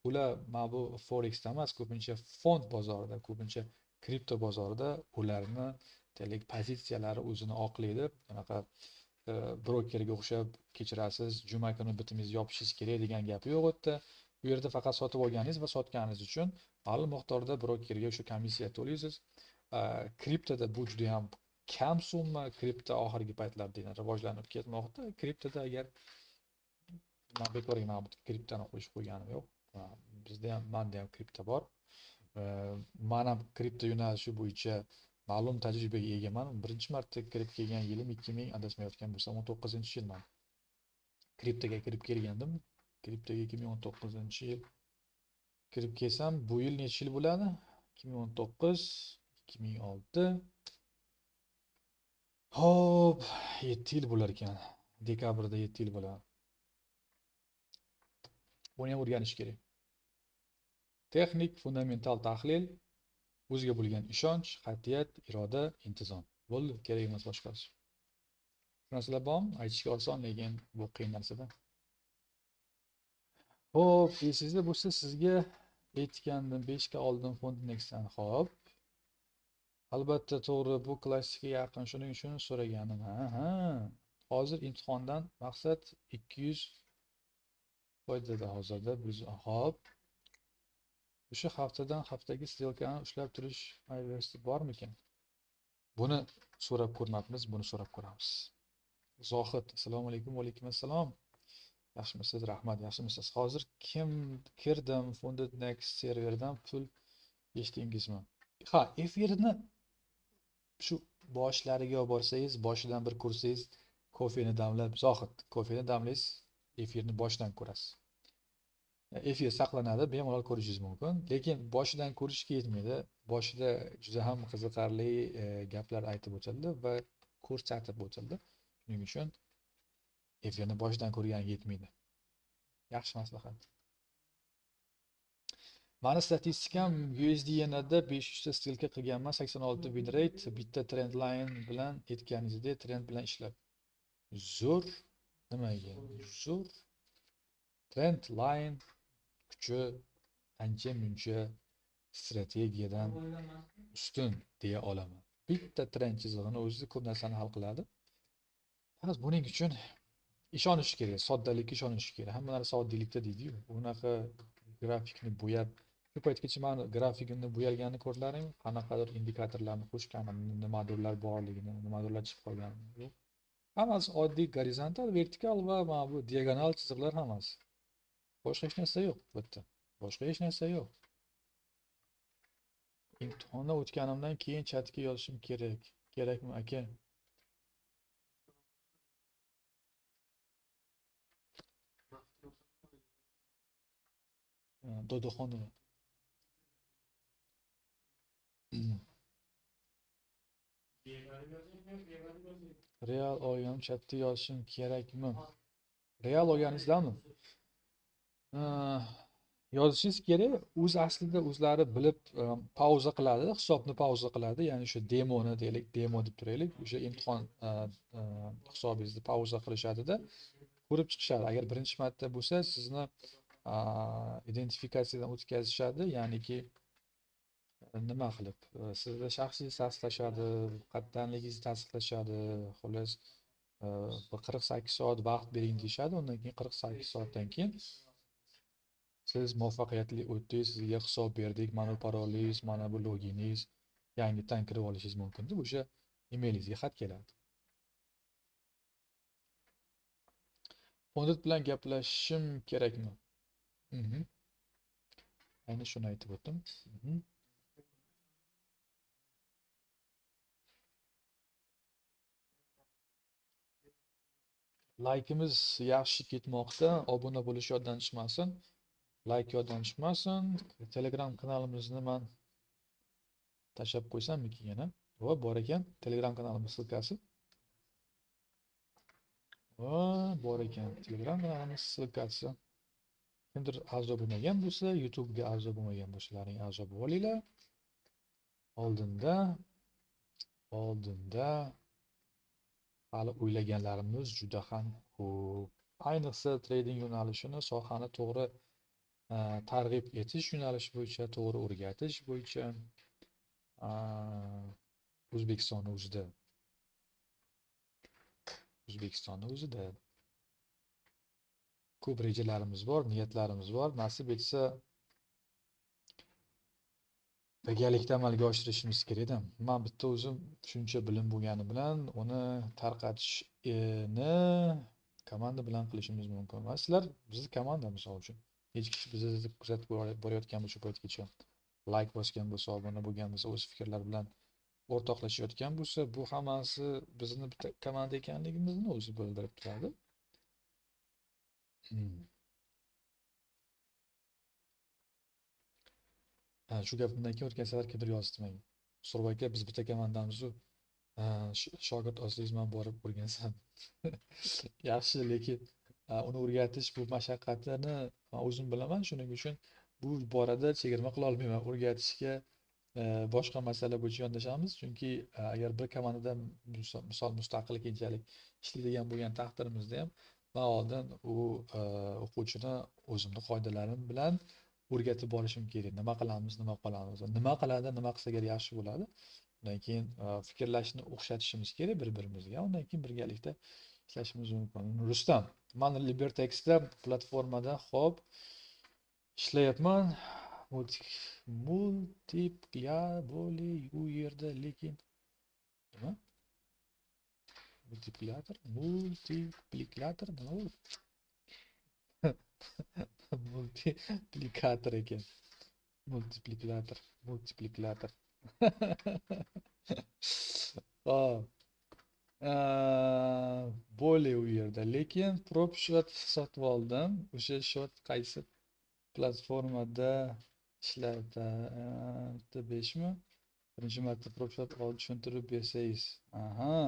ular mana bu Forexda emas, ko'pincha fond bozorida, ko'pincha kripto bozorida ularni deylik pozitsiyalari o'zini oqlaydi. Anaqa brokerga o'xshab kechirasiz, juma kuni bitimingizni yopishingiz kerak degan gap yo'q u yerda. Bu yerda faqat sotib olganingiz va sotganingiz uchun ma'lum miqdorda brokerga o'sha komissiya to'laysiz. Kriptoda bu juda ham kam summa. Kripto oxirgi paytlarda yana rivojlanib ketmoqda. Kriptoda agar man bekorga mana bu kriptoni qo'shib qo'yganim yo'q. Bizda ham, menda ham kripto bor. Man ham kripto yo'nalishi bo'yicha ma'lum tajribaga egaman. Birinchi marta kirib kelgan yilim 2000, adashmayotgan bo'lsam 19-yilman. Kriptoga kirib kelgandim. Kriptoga 2019-yil kirib kelsam, bu yil necha yil bo'ladi? 2019, 2006. Hop, 7 yil bo'lar ekan. Dekabrda 7 yil bo'ladi. Buni ham o'rganish kerak. Texnik, fundamental tahlil, o'ziga bo'lgan ishonch, qat'iyat, iroda, intizom. Bo'ldi, kerak emas boshqasi. Shu narsalar bormi? Aytishga oson, lekin bu qiyin narsada. Xo'p, esingizda bo'lsa sizga aytgandim, 5 ga oldim Fundnextdan. Xo'p. Albatta to'g'ri, bu klassikaga yaqin, shuning uchun so'raganim. Ha. Hozir imtihondan maqsad 200 foydada hozirda biz. Xo'p. O'sha haftadan haftaga stelkani ushlab turish aybasi bormikan? Buni so'rab ko'rmabmiz, buni so'rab ko'ramiz. Zohid, assalomu alaykum, va alaykum assalom. Yaxshimisiz? Rahmat, yaxshimisiz? Hozir kim kirdim Funded Next serverdan pul yechdingizmi? Ha, efirni shu boshlariga olib borsangiz, boshidan bir ko'rsangiz, kofeni damlab, Zohid, kofeni damlaysiz, efirni boshidan ko'rasiz. Efir saqlanadi, bemalol ko'rishingiz mumkin, lekin boshidan ko'rishga yetmaydi. Boshida juda ham qiziqarli gaplar aytib o'tildi va ko'rsatib o'tildi. Shuning uchun efirni boshidan ko'rgan yetmaydi. Yaxshi maslahat. Mani statistikam USDNda 500 ta stilka qilganman, 86 win rate, bitta trend line bilan aytganingizdek trend bilan ishlab. Zo'r, nimaga? Zo'r. Trend line kuchi ancha-muncha strategiyadan ustun deya olaman. Bitta trend chizig'ini o'zi ko'p narsani hal qiladi. Faqat buning uchun ishonish kerak, soddalikka ishonish kerak. Hamma narsa oddiylikda deydi-yu. Bunaqa grafikni bo'yab, shu paytgacha meni grafikimni bo'yalganini ko'rdilaringmi? Qanaqadir indikatorlarni qo'shganimni, nimadirlar borligini, nimadirlar chiqib qolganini. Yo'q. Hammasi oddiy gorizontal, vertikal va mana bu diagonal chiziqlar hammasi. Boshqa hech narsa yo'q bu yerda. Boshqa hech narsa yo'q. Imtihondan o'tganimdan keyin chatga yozishim kerak. Kerakmi aka? Dodoxonova. Real olganim chatda yozishim kerakmi? Real olganingizdami? Yozishingiz kerak. O'z aslida o'zlari bilib pauza qiladi, hisobni pauza qiladi. Ya'ni o'sha demoni deylik, demo deb turaylik. O'sha imtihon hisobingizni pauza qilishadida ko'rib chiqishadi. Agar birinchi marta bo'lsa, sizni identifikatsiyadan o'tkazishadi, ya'niki nima qilib, sizni shaxsiy tasdiqlashadi, qayerdanligingizni tasdiqlashadi. Xullas, 48 soat vaqt bering deyishadi. Undan keyin 48 soatdan keyin siz muvaffaqiyatli o'tdingiz, sizga hisob berdik, mana bu parolingiz, mana bu loginingiz, yangidan kirib olishingiz mumkin deb o'sha emailingizga xat keladi. Fondit bilan gaplashishim kerakmi? Ayni shuni aytib o'tdim. Like'imiz yaxshi ketmoqda. Obuna bo'lish yoddan chiqmasin. Like yoddan chiqmasin. Telegram kanalimizni men tashlab qo'ysammikin yana? Va bor ekan Telegram kanalimiz ссылкasi. Va bor ekan Telegram kanalimiz ссылкasi. Kimdir a'zo bo'lmagan bo'lsa, YouTube'ga a'zo bo'lmagan bo'lsalaring a'zo bo'linglar. Oldinda hali o'ylaganlarimiz juda ham ko'p. Ayniqsa trading yo'nalishini, sohani to'g'ri targ'ib etish yo'nalishi bo'yicha, to'g'ri o'rgatish bo'yicha O'zbekistonni o'zida ko'p rejalarimiz bor, niyatlarimiz bor. Nasib etsa Birgalikda amalga oshirishimiz kerak-da. Men bitta o'zim shuncha bilim bo'lgani bilan uni tarqatishni komanda bilan qilishimiz mumkin. Va sizlar bizni komanda, misol uchun. Hech kishi bizni kuzatib borayotgan bo'lsa, shu paytgacha like bosgan bo'lsa, obuna bo'lgan bo'lsa, o'z fikrlari bilan o'rtoqlashayotgan bo'lsa, bu hammasi bizni bitta komanda ekanligimizni o'zi bildirib turadi. Shu gapimdan keyin o'tgan safar kimdir yozdi menga. Surov aka, biz bitta komandamiz-u, shogird olsangiz men borib o'rgansam. Yaxshi, lekin uni o'rgatish bu mashaqqatini men o'zim bilaman, shuning uchun bu borada chegirma qila olmayman. O'rgatishga boshqa masala bo'yicha yondashamiz, chunki agar bir komandadan misol mustaqil keyinchalik ishlaydigan bo'lgan taqdirimizda ham men oldin u o'quvchini o'zimni qoidalarim bilan o'rgatib borishim kerak. Nima qilamiz, nima qilamiz, nima qiladi, nima qilsa agar yaxshi bo'ladi. Undan keyin fikrlashni o'xshatishimiz kerak bir-birimizga. Undan keyin birgalikda ishlashimiz mumkin. Rustam, men Libertexda platformada xo'p ishlayapman. Multipliaboli u yerda, lekin nima? Multiplikator, multiplikator nima u? Multiplikator ekan. Multiplikator, multiplikator. Xo'p. Bo'ldi u yerda, lekin prop shot sotib oldim. O'sha shot qaysi platformada ishlayapti? 5mi? Birinchi marta prop shot olib tushuntirib bersangiz. Aha.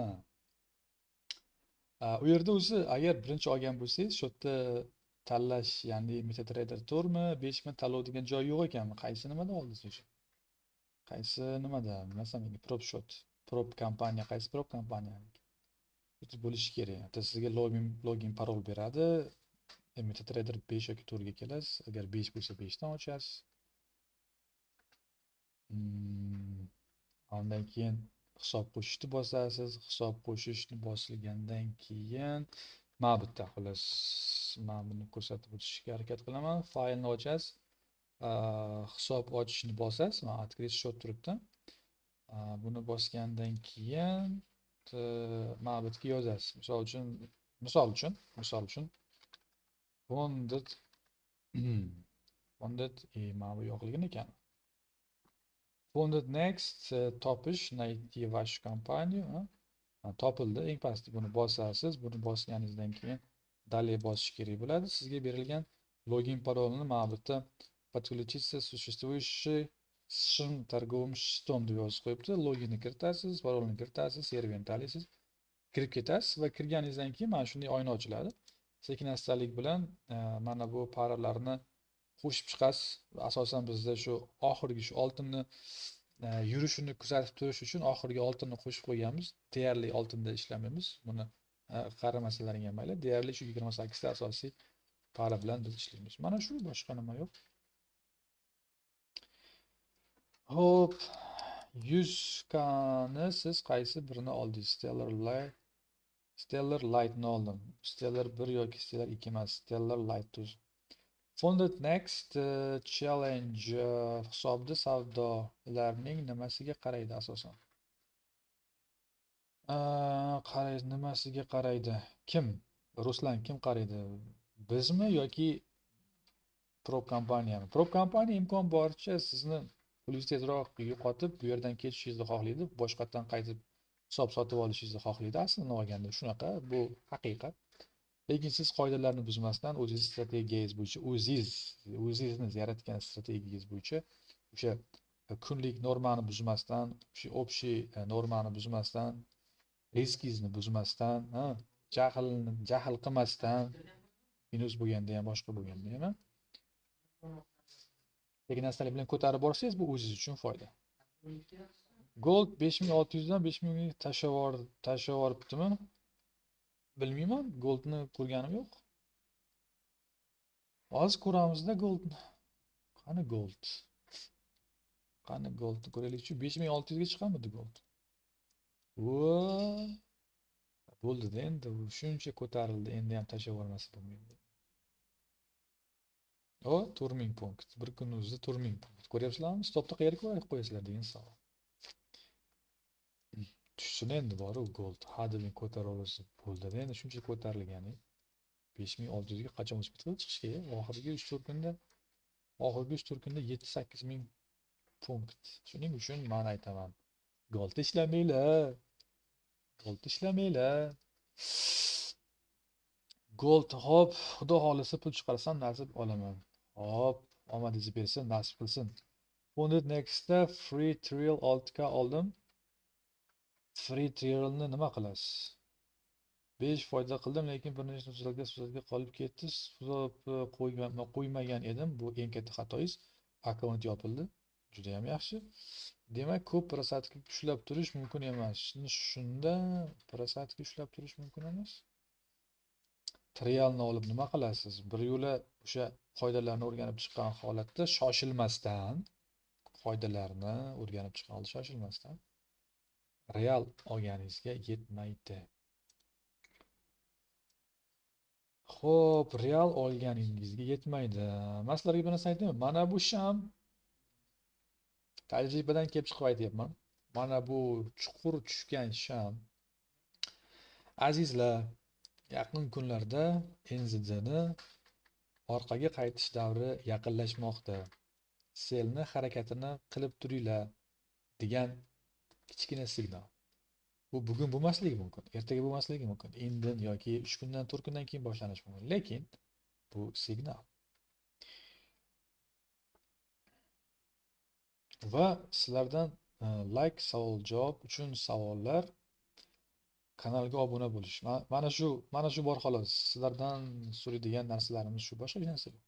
U yerda o'zi agar birinchi olgan bo'lsangiz, shotda tanlash, ya'ni MetaTrader 4mi, 5mi tanlov degan joyi yo'q ekanmi? Qaysi nimada oldingiz o'sha? Qaysi nimada? Masalan, prop shot, prop kompaniya, qaysi prop kompaniya bo'lishi kerak. Hatto sizga login parol beradi. MetaTrader 5 yoki 4 ga kelasiz. Agar 5 bo'lsa 5 dan ochasiz. Undan keyin hisob qo'shishni bosasiz. Hisob qo'shishni bosilgandan keyin mana bu yerda xullas men buni ko'rsatib o'tishga harakat qilaman. Faylni ochasiz. Hisob ochishni bosasiz. Mana открыть счет turibdi. Buni bosgandan keyin mana bu yerga yozasiz. Misol uchun funded mana bu yo'qligini ekan. Funded next topish, найти вашу компанию. Topildi. Eng pastda buni bosasiz. Buni bosganingizdan keyin далее bosish kerak bo'ladi. Sizga berilgan login parolini mana bu yerda подключиться существующий торговым счетом deb yozib qo'yibdi. Loginni kiritasiz, parolni kiritasiz, serverni tanlaysiz, kirib ketasiz va kirganingizdan keyin mana shunday oyna ochiladi. Sekin astalik bilan mana bu paralarni qo'shib chiqasiz. Asosan bizda shu oxirgi shu oltinni yurishini kuzatib turish uchun oxirgi oltinni qo'shib qo'yganmiz. Deyarli oltinda ishlamaymiz. Buni qaramasalaring ham mayli. Deyarli shu 28 ta asosiy para bilan biz ishlaymiz. Mana shu, boshqa nima yo'q. Xo'p, 100 kani siz qaysi birini oldingiz? Stellar Light'ni oldim. Stellar 1 yoki Stellar 2 emas, Stellar Light o'zi. Funded Next Challenge hisobda savdolarning nimasiga qaraydi asosan? Qaraydi, nimasiga qaraydi? Kim? Ruslan, kim qaraydi? Bizmi yoki prop kompaniyami? Prop kompaniya imkon boricha sizni pulingizni tezroq yo'qotib, bu yerdan ketishingizni xohlaydi, boshqatdan qaytib hisob sotib olishingizni xohlaydi. Aslini olganda shunaqa, bu haqiqat. Lekin siz qoidalarni buzmasdan o'zingiz strategiyangiz bo'yicha, o'zingizni yaratgan strategiyangiz bo'yicha o'sha kunlik normani buzmasdan, o'sha общий normani buzmasdan, riskingizni buzmasdan, jahl qilmasdan, minus bo'lganda ham, boshqa bo'lganda ham, lekin astalik bilan ko'tarib borsangiz, bu o'zingiz uchun foyda. Gold 5600 dan 5000 ga tashavoribdimi? Bilmayman, Goldni ko'rganim yo'q. Hozir ko'ramizda Goldni. Qani Gold? Qani Goldni ko'raylikchi. 5600 ga chiqamidi Gold? Va bo'ldi-da endi, u shuncha ko'tarildi, endi ham tashavormasa bo'lmaydi. O, 4000 punkt. Bir kun o'zida 4000 punkt. Ko'ryapsizlarmi? Stopni qayerga qo'yasizlar degan savol. Tushsin endi bor-u gold. Hadebin ko'taraversa bo'ldi. Endi shuncha ko'tarilgani 5600 ga qachon uspet qilib chiqishga? Oxirgi 3-4 kunda, oxirgi 3-4 kunda 7-8 ming punkt. Shuning uchun men aytaman, gold ishlamanglar. Gold ishlamanglar. Gold, hop, xudo xolisa pul chiqarsam nasib olaman. Hop, omadingizni bersin, nasib qilsin. Funded Next'da free trial 6K oldim. Free trialni nima qilasiz? 5 foyda qildim, lekin bir necha suzatga qolib ketdi. Stop qo'ymagan edim. Bu eng katta xatoyingiz. Akkaunt yopildi. Juda ham yaxshi. Demak, ko'p prosadka ushlab turish mumkin emas. Shunda prosadka ushlab turish mumkin emas. Trialni olib nima qilasiz? Bir yo'la o'sha qoidalarni o'rganib chiqqan holatda shoshilmasdan, qoidalarni o'rganib chiqqan holda shoshilmasdan real olganingizga yetmaydi. Xo'p, real olganingizga yetmaydi. Men sizlarga bir narsa aytaymi? Mana bu sham tajribadan kelib chiqib aytyapman. Mana bu chuqur tushgan sham, azizlar, yaqin kunlarda NZDni orqaga qaytish davri yaqinlashmoqda. Selni harakatini qilib turinglar degan kichkina signal. Bu bugun bo'lmasligi mumkin, ertaga bo'lmasligi mumkin, indin yoki 3 kundan 4 kundan keyin boshlanishi mumkin, lekin bu signal. Va sizlardan like, savol, javob uchun savollar, kanalga obuna bo'lish. Mana shu bor xolos. Sizlardan so'raydigan narsalarimiz shu, boshqa hech narsa yo'q.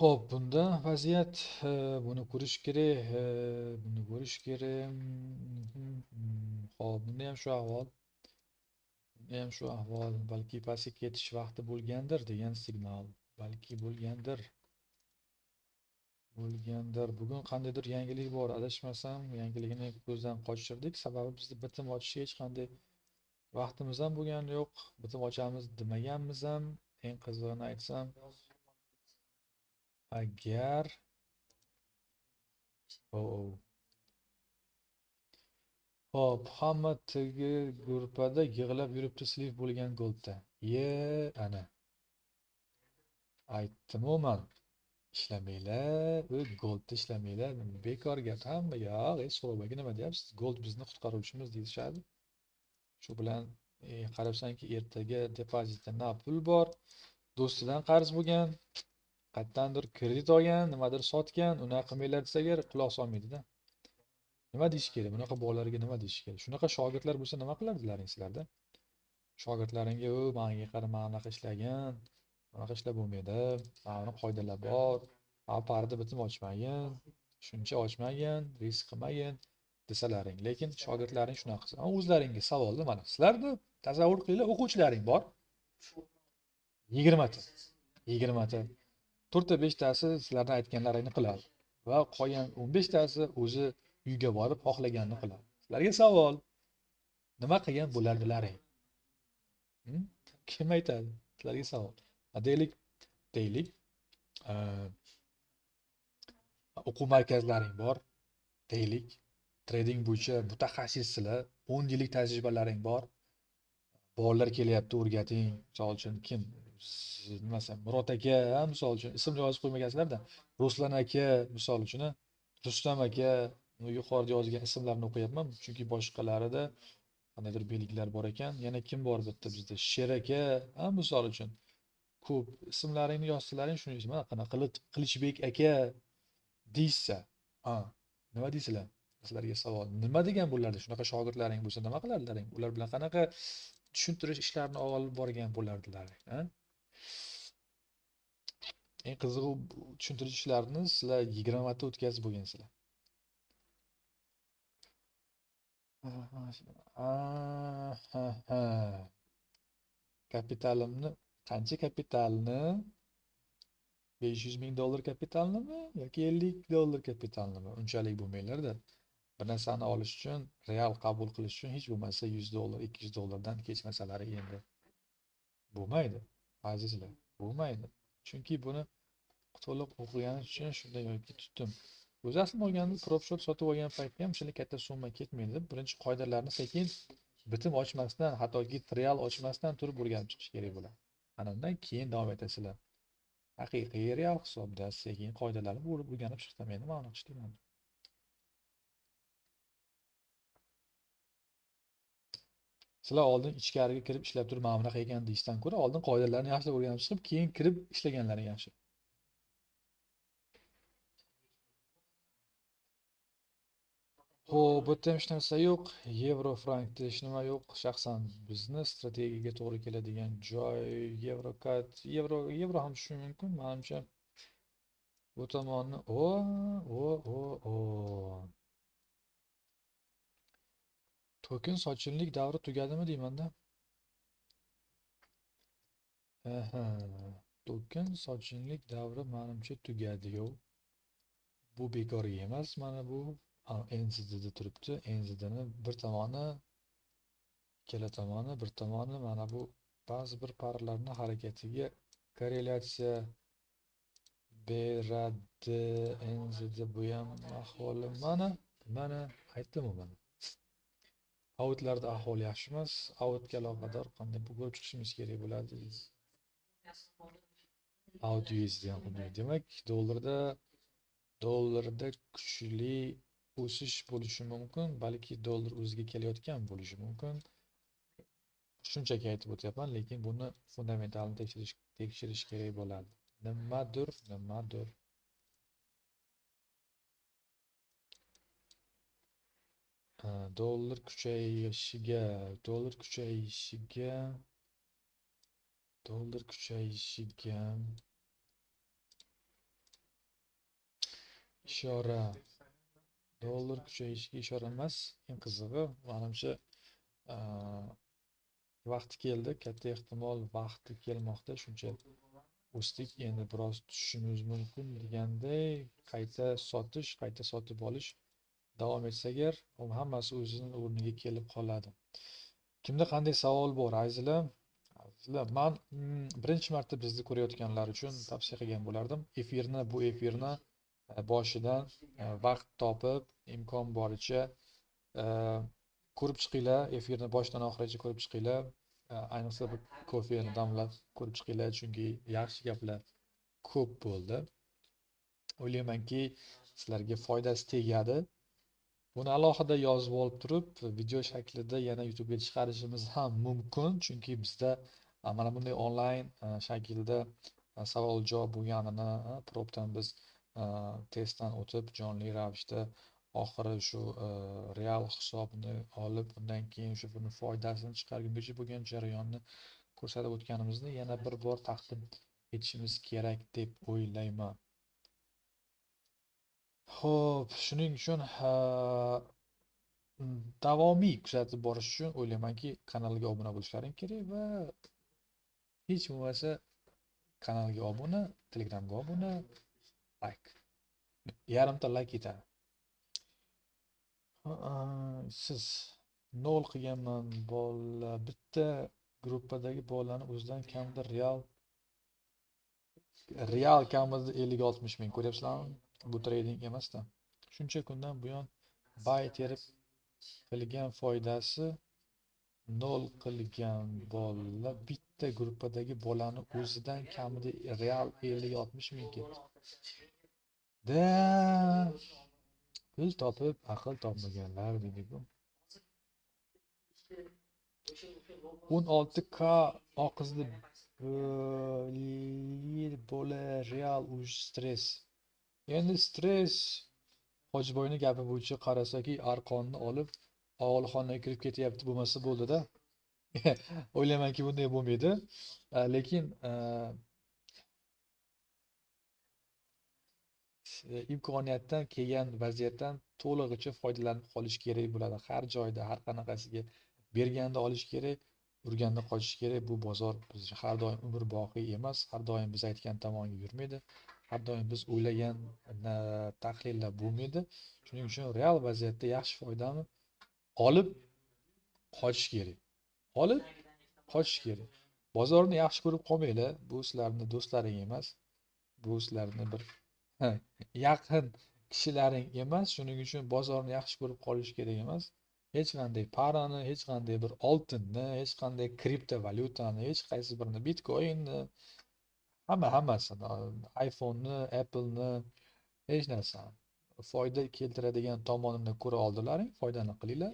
Xo'p, bunda vaziyat, buni ko'rish kerak, buni ko'rish kerak. Xo'p, bunda ham shu ahvol. Bunda ham shu ahvol, balki pastga ketish vaqti bo'lgandir degan signal, balki bo'lgandir. Bo'lgandir. Bugun qandaydir yangilik bor, adashmasam, yangiligini ko'zdan qochirdik. Sababi bizda bitim ochishga hech qanday vaqtimiz ham bo'lgani yo'q. Bitim ochamiz demaganmiz ham. Eng qizig'ini aytsam, agar hop, hamma tagi gruppada yig'lab yuribdi slif bo'lgan goldda. Ye, ana. Aytdim-u man. Ishlamanglar, u goldda ishlamanglar. Bekor gap, hamma yo'q, so'roq nima deyapsiz? Gold bizni qutqaruvchimiz deyishadi. Shu bilan qarabsanki, ertaga depozitda na pul bor, do'stidan qarz bo'lgan, qayerdandir kredit olgan, nimadir sotgan, unaqa qilmanglar desa agar quloq solmaydi-da. Nima deyish kerak? Bunaqa bolalarga nima deyish kerak? Shunaqa shogirdlar bo'lsa nima qilardilaring sizlarda? Shogirdlaringga, "O, menga qara, mana bunaqa ishlagan, bunaqa ishlab bo'lmaydi, mana buni qoidalar bor, parda bitim ochmagin, shuncha ochmagin, risk qilmagin" desalaring. Lekin shogirdlaring shunaqa qilsa, o'zlaringga savolni mana sizlarda tasavvur qilinglar, o'quvchilaring bor. 20 ta. 20 ta. 4 ta 5 tasi sizlarning aytganlaringni qiladi va qolgan 15 tasi o'zi uyga borib xohlaganini qiladi. Sizlarga savol: nima qilgan bo'lardilaring? Kim aytadi? Sizlarga savol. Deylik, o'quv markazlaring bor, deylik, trading bo'yicha mutaxassissizlar, 10 yillik tajribalaring bor. Bolalar kelyapti, o'rgating. Misol uchun kim? Nimasi? Murod aka, misol uchun ismni yozib qo'ymagansizlarda, Ruslan aka, misol uchun, Rustam aka, yuqorida yozgan ismlarni o'qiyapman, chunki boshqalarida qandaydir belgilar bor ekan. Yana kim bor bitta bizda? Sher aka, misol uchun. Ko'p ismlaringni yozsalaring, shuni mana qanaqa Qilichbek aka deysa, nima deysizlar? Sizlarga savol. Nima degan bo'lardi? Shunaqa shogirdlaring bo'lsa nima qilardilaring? Ular bilan qanaqa tushuntirish ishlarini olib borgan bo'lardilar, ha? Eng qizig'i tushuntirish ishlarini sizlar 20 marta o'tkazib bo'lgansizlar. Kapitalimni Qancha kapitalni? 500 ming dollar kapitalnimi yoki 50 dollar kapitalnimi? Unchalik bo'lmanglarda. Bir narsani olish uchun, real qabul qilish uchun hech bo'lmasa 100 dollar, 200 dollardan kechmasalari endi bo'lmaydi, azizlar, bo'lmaydi. Chunki buni to'liq o'qiganim uchun shunday yoki tutdim. O'zi aslida olganda propshot sotib olgan paytda ham shunday katta summa ketmaydi. Birinchi qoidalarni sekin bitim ochmasdan, hattoki trial ochmasdan turib o'rganib chiqish kerak bo'ladi. Ana undan keyin davom etasizlar. Haqiqiy real hisobda sekin qoidalarni o'rganib chiqdim. Endi mana uni ishlayman. Sizlar oldin ichkariga kirib ishlab turib, mana bunaqa ekan deyishdan ko'ra, oldin qoidalarni yaxshilab o'rganib chiqib, keyin kirib ishlaganlari yaxshi. Xo'p, bu yerda ham hech narsa yo'q. Yevro frankda hech nima yo'q. Shaxsan bizni strategiyaga to'g'ri keladigan joy yevrokat, yevro ham tushishi mumkin, menimcha. Bu tomonni o o. Token sochinlik davri tugadimi deymanda. Aha, token sochinlik davri menimcha tugadi yo'q. Bu bekorga emas, mana bu NZDda turibdi. NZDni bir tomoni, ikkala tomoni, bir tomoni mana bu ba'zi bir parlarning harakatiga korrelyatsiya beradi. NZD bu ham ahvoli mana aytdim-ku mana. Auditlarda ahvol yaxshi emas. Auditga aloqador qanday bu ko'rib chiqishimiz kerak bo'ladi. Aud USD ham xuddi. Demak, dollarda kuchli o'sish bo'lishi mumkin, balki dollar o'ziga kelayotgan bo'lishi mumkin. Shunchaki aytib o'tyapman, lekin buni fundamentalni tekshirish kerak bo'ladi. Nimadir. Dollar kuchayishiga ishora, dollar kuchayishiga ishora emas. Eng qizig'i, menimcha vaqti keldi, katta ehtimol vaqti kelmoqda. Shuncha o'sdik, endi biroz tushishimiz mumkin deganday qayta sotish, qayta sotib olish davom etsa agar, u hammasi o'zining o'rniga kelib qoladi. Kimda qanday savol bor, azizlar? Azizlar, men birinchi marta bizni ko'rayotganlar uchun tavsiya qilgan bo'lardim. Bu efirni boshidan vaqt topib, imkon boricha ko'rib chiqinglar, efirni boshidan oxirigacha ko'rib chiqinglar. Ayniqsa bir kofeni damlab ko'rib chiqinglar, chunki yaxshi gaplar ko'p bo'ldi. O'ylaymanki, sizlarga foydasi tegadi. Buni alohida yozib olib turib, video shaklida yana YouTube'ga chiqarishimiz ham mumkin, chunki bizda mana bunday onlayn shaklda savol-javob bo'lganini probdan biz testdan o'tib, jonli ravishda oxiri shu real hisobni olib, undan keyin o'sha buni foydasini chiqargungacha bo'lgan jarayonni ko'rsatib o'tganimizni yana bir bor taqdim etishimiz kerak deb o'ylayman. Xo'p, shuning uchun davomiy kuzatib borish uchun o'ylaymanki, kanalga obuna bo'lishlaring kerak va hech bo'lmasa kanalga obuna, Telegramga obuna, like. Yarimta like yetadi. Siz nol qilganman bola, bitta gruppadagi bolani o'zidan kamida real kamida 50-60 ming ko'ryapsizlarmi? Bu trading emasda. Shuncha kundan buyon buy terib qilgan foydasi nol qilgan bola bitta gruppadagi bolani o'zidan kamida real 50-60 ming ketdi. Da pul topib aql topmaganlar deydi-ku. 16K oqizdi bola real uj stress. Endi stress Hojiboyning gapi bo'yicha qarasaki, arqonni olib og'ilxonaga kirib ketyapti, bo'lmasa bo'ldi-da. O'ylaymanki, bunday bo'lmaydi. Lekin imkoniyatdan kelgan vaziyatdan to'lig'icha foydalanib qolish kerak bo'ladi. Har joyda, har qanaqasiga berganda olish kerak, Urganda qochish kerak. Bu bozor biz har doim umrboqiy emas, har doim biz aytgan tomonga yurmaydi, har doim biz o'ylagan tahlillar bo'lmaydi. Shuning uchun real vaziyatda yaxshi foydani olib qochish kerak. Olib qochish kerak. Bozorni yaxshi ko'rib qolmanglar. Bu sizlarni do'stlaring emas. Bu sizlarni bir yaqin kishilaring emas. Shuning uchun bozorni yaxshi ko'rib qolish kerak emas. Hech qanday parani, hech qanday bir oltinni, hech qanday kriptovalyutani, hech qaysi birini, bitcoinni, hammasini, iPhone'ni, Apple'ni, hech narsani foyda keltiradigan tomonini ko'ra oldilaring, foydani qilinglar.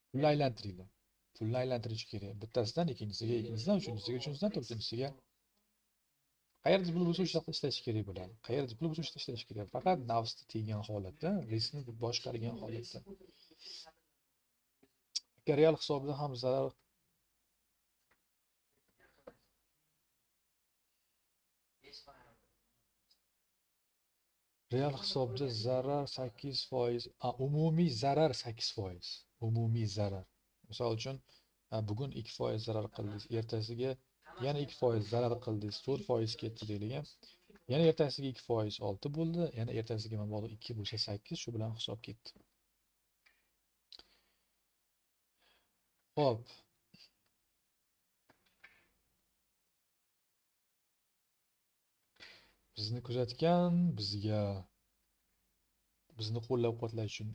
Pulni aylantiringlar. Pulni aylantirish kerak. Bittasidan ikkinchisiga, ikkinchisidan uchinchisiga, uchinchisidan to'rtinchisiga. Qayerda pul bo'lsa o'sha yoqda ishlash kerak bo'ladi. Qayerda pul bo'lsa o'sha yoqda ishlash kerak. Faqat nafsni tiygan holatda, riskni boshqargan holatda. Agar real hisobida ham zarar real hisobda zarar 8%, umumiy zarar 8%. Umumiy zarar. Misol uchun, bugun 2% zarar qildingiz, ertasiga yana 2% zarar qildingiz, 4% ketdi deylik. Yana ertasiga 2% 6 bo'ldi, yana ertasiga mabodo 2 bo'lsa 8, shu bilan hisob ketdi. Xo'p. Bizni kuzatgan, bizni qo'llab-quvvatlash uchun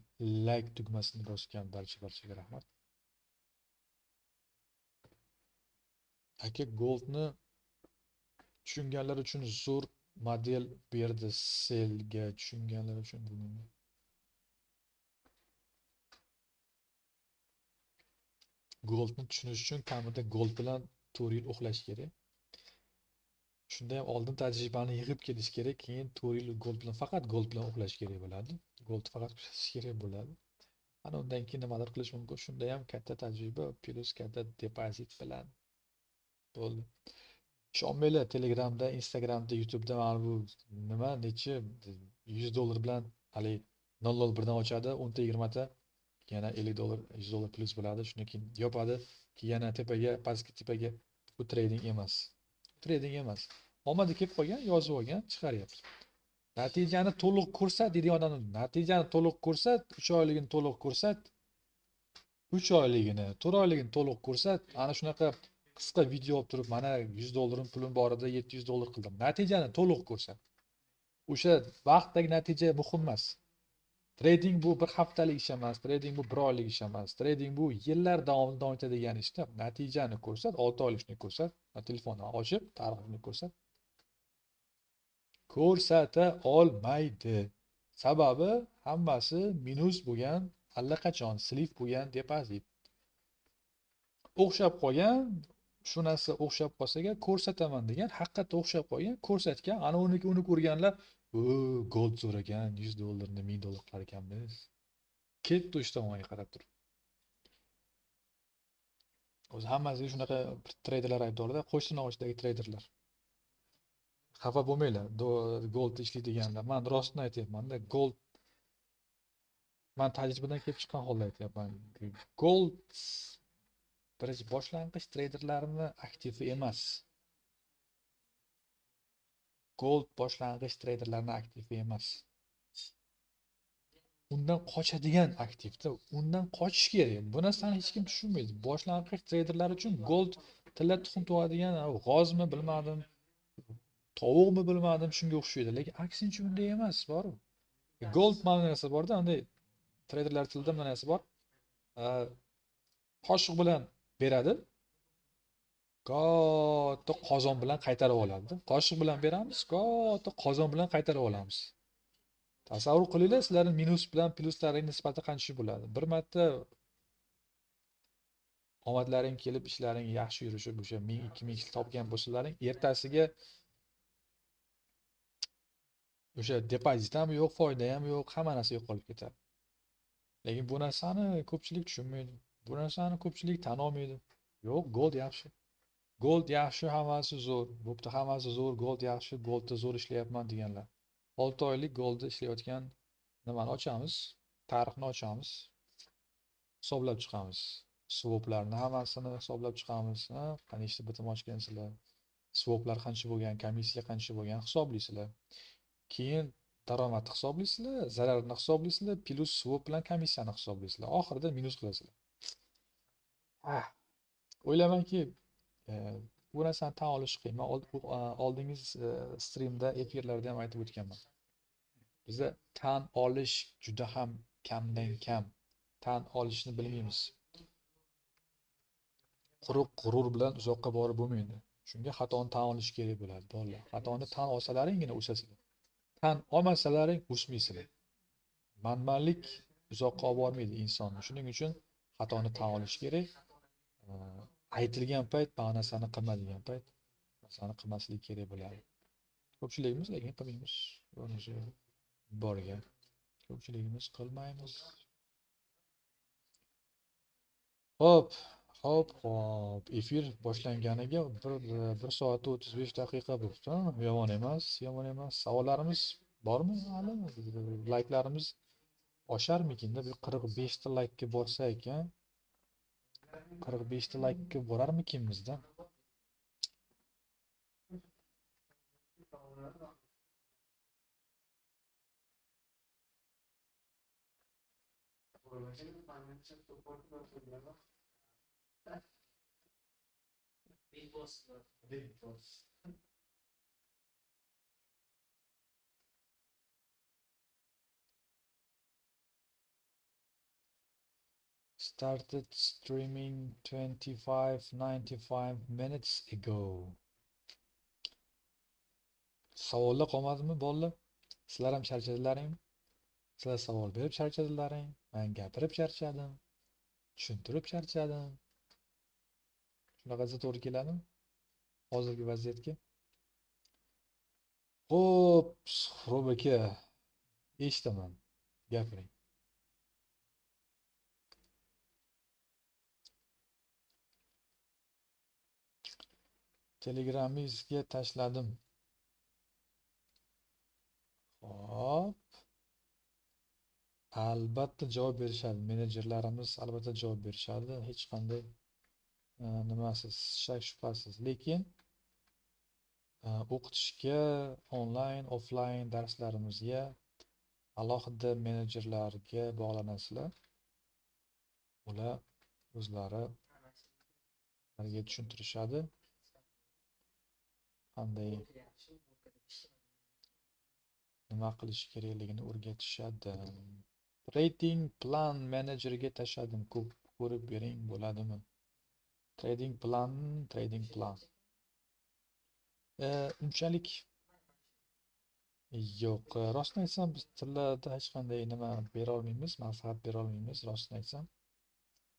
like tugmasini bosgan barchaga rahmat. Aka, Goldni tushunganlar uchun zo'r model berdi, selga tushunganlar uchun bugun. Goldni tushunish uchun kamida Gold bilan 4 yil uxlash kerak. Shunda ham oldin tajribani yig'ib kelish kerak, keyin 4 yil Gold bilan, faqat Gold bilan uxlash kerak bo'ladi. Gold faqat kuzatish kerak bo'ladi. Ana undan keyin nimalar qilish mumkin? Shunda ham katta tajriba plus katta depozit bilan bo'ldi. Ishonmanglar, Telegramda, Instagramda, YouTube'da mana bu nima necha $100 bilan hali 0.01 dan ochadi, 10 ta 20 ta yana $50, $100 plus bo'ladi. Shundan keyin yopadi, keyin yana tepaga, pastga, tepaga. Bu trading emas. Trading emas. Omadi kelib qolgan, yozib olgan, chiqaryapti. Natijani to'liq ko'rsat deydigan odamni natijani to'liq ko'rsat, 3 oyligini to'liq ko'rsat, 3 oyligini, 4 oyligini to'liq ko'rsat. Ana shunaqa qisqa video olib turib, mana $100 pulim bor edi, $700 qildim. Natijani to'liq ko'rsat. O'sha vaqtdagi natija muhim emas. Trading bu bir haftalik ish emas, trading bu bir oylik ish emas, trading bu yillar davomida davom etadigan ishda. Natijani ko'rsat, 6 oylikni ko'rsat, telefonni ochib, tarixini ko'rsat. Ko'rsata olmaydi. Sababi hammasi minus bo'lgan, allaqachon slif bo'lgan depozit. O'xshab qolgan, shu narsa o'xshab qolsa agar ko'rsataman degan, haqiqatda o'xshab qolgan, ko'rsatgan, ana uni ko'rganlar, gold zo'r ekan, $100 ni $1000 qilar ekanmiz. Ketdi o'sha tomonga qarab turib. O'zi hammasiga shunaqa treyderlar aybdorda, qo'shni og'ichdagi treyderlar. Xafa bo'lmanglar, gold ishlaydiganlar. Men rostini aytyapman-da, gold men tajribadan kelib chiqqan holda aytyapman. Gold birinchi boshlang'ich treyderlarni aktivi emas. Gold boshlang'ich treyderlarni aktivi emas. Undan qochadigan aktivda, undan qochish kerak. Bu narsani hech kim tushunmaydi. Boshlang'ich treyderlar uchun gold tilla tuxum tug'adigan g'ozmi bilmadim, tovuqmi bilmadim, shunga o'xshaydi. Lekin aksincha unday emas, bor. Gold mana narsa borda, unday treyderlar tilida mana narsa bor. Qoshiq bilan beradi, katta qozon bilan qaytarib oladi. Qoshiq bilan beramiz, katta qozon bilan qaytarib olamiz. Tasavvur qilinglar, sizlarning minus bilan pluslaring nisbati qancha bo'ladi? Bir marta omadlaring kelib, ishlaring yaxshi yurishib, o'sha 1000-2000 ish topgan bo'lsalaring, ertasiga o'sha depozit ham yo'q, foyda ham yo'q, hamma narsa yo'qolib ketadi. Lekin bu narsani ko'pchilik tushunmaydi. Bu narsani ko'pchilik tan olmaydi. Yo'q, gold yaxshi. Gold yaxshi, hammasi zo'r. Bo'pti, hammasi zo'r, gold yaxshi, goldda zo'r ishlayapman deganlar. 6 oylik goldda ishlayotgan nimani ochamiz? Tarixni ochamiz. Hisoblab chiqamiz. Swaplarni hammasini hisoblab chiqamiz. Qancha bitim ochgansizlar, swaplar qancha bo'lgan, komissiya qancha bo'lgan hisoblaysizlar. Keyin daromadni hisoblaysizlar, zararni hisoblaysizlar, plus swap bilan komissiyani hisoblaysizlar. Oxirida minus qilasizlar. O'ylaymanki, bu narsani tan olish qiyin. Men oldingi streamda, efirlarda ham aytib o'tganman. Bizda tan olish juda ham kamdan kam. Tan olishni bilmaymiz. Quruq g'urur bilan uzoqqa borib bo'lmaydi. Shunga xatoni tan olish kerak bo'ladi, bolalar. Xatoni tan olsalaringgina o'sasizlar. Tan olmasalaring o'smaysizlar. Manmanlik uzoqqa olib bormaydi insonni. Shuning uchun xatoni tan olish kerak. Aytilgan payt bu narsani qilma degan payt narsani qilmaslik kerak bo'ladi. Ko'pchiligimiz lekin qilmaymiz. Bunisi borgan. Ko'pchiligimiz qilmaymiz. Xo'p, xo'p, xo'p. Efir boshlanganiga 1 soat 35 daqiqa bo'libdi. Yomon emas, yomon emas. Savollarimiz bormi hali? Layklarimiz osharmikin-da? Bir 45 ta laykka borsa ekan, 45 ta laykka borarmikinmiz-da? Big Boss. Big Boss. Started streaming 25:95 minutes ago. Savollar qolmadimi bolalar? Sizlar ham charchadilaringmi? Sizlar savol berib charchadilaring, men gapirib charchadim, tushuntirib charchadim. Shunaqasi to'g'ri keladimi hozirgi vaziyatga? Xo'p, Suhrob aka, eshitaman, gapiring. Telegramingizga tashladim. Xo'p. Albatta javob berishadi. Menejerlarimiz albatta javob berishadi. Hech qanday nimasiz, shak shubhasiz. Lekin o'qitishga onlayn, offlayn darslarimizga alohida menejerlarga bog'lanasizlar. Ular o'zlari ularga tushuntirishadi. Qanday nima qilish kerakligini o'rgatishadi. Trading plan menejerga tashladim, ko'p ko'rib bering bo'ladimi? Trading plan, trading plan. Unchalik yo'q. Rostini aytsam, biz tillarda hech qanday nima bera olmaymiz, maslahat bera olmaymiz, rostini aytsam.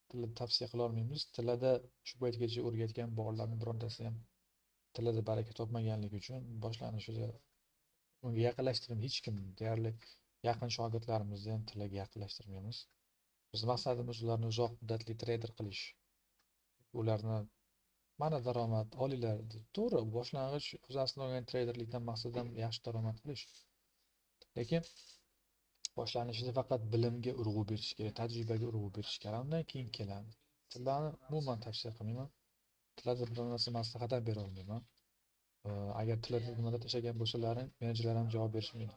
Tilda tavsiya qila olmaymiz. Tilda shu paytgacha o'rgatgan bolalarning birontasi ham tilda baraka topmaganligi uchun boshlanishida unga yaqinlashtirib hech kim deyarli yaqin shogirdlarimizni ham tilga yaqinlashtirmaymiz. Biz maqsadimiz ularni uzoq muddatli treyder qilish. Ularni mana daromad olinglar. To'g'ri, boshlang'ich o'z aslini olgan treyderlikdan maqsad ham yaxshi daromad qilish. Lekin boshlanishida faqat bilimga urg'u berish kerak, tajribaga urg'u berish kerak. Undan keyin keladi. Tillarni umuman tavsiya qilmayman. Tillarda biror narsa maslahat ham bera olmayman. Agar tillarda nimada tashlagan bo'lsalaring, menejerlar ham javob berishmaydi.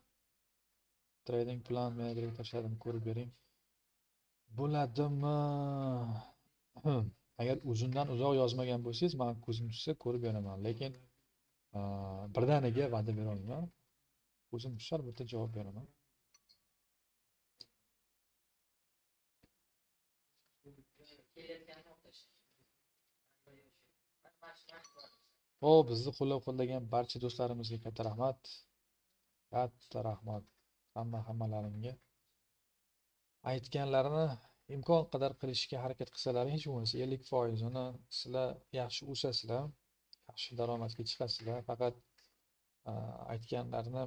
Trading plan menejerga tashladim, ko'rib bering. Bo'ladimi? Agar uzundan uzoq yozmagan bo'lsangiz, men ko'zim tushsa ko'rib beraman, lekin birdaniga va'da bera olmayman. Ko'zim tushsa albatta javob beraman. Xo'p, bizni qo'llab-quvvatlagan barcha do'stlarimizga katta rahmat. Katta rahmat hammalaringga. Aytganlarini imkon qadar qilishga harakat qilsalaring, hech bo'lmasa 50%ni sizlar yaxshi o'sasizlar, yaxshi daromadga chiqasizlar. Faqat aytganlarini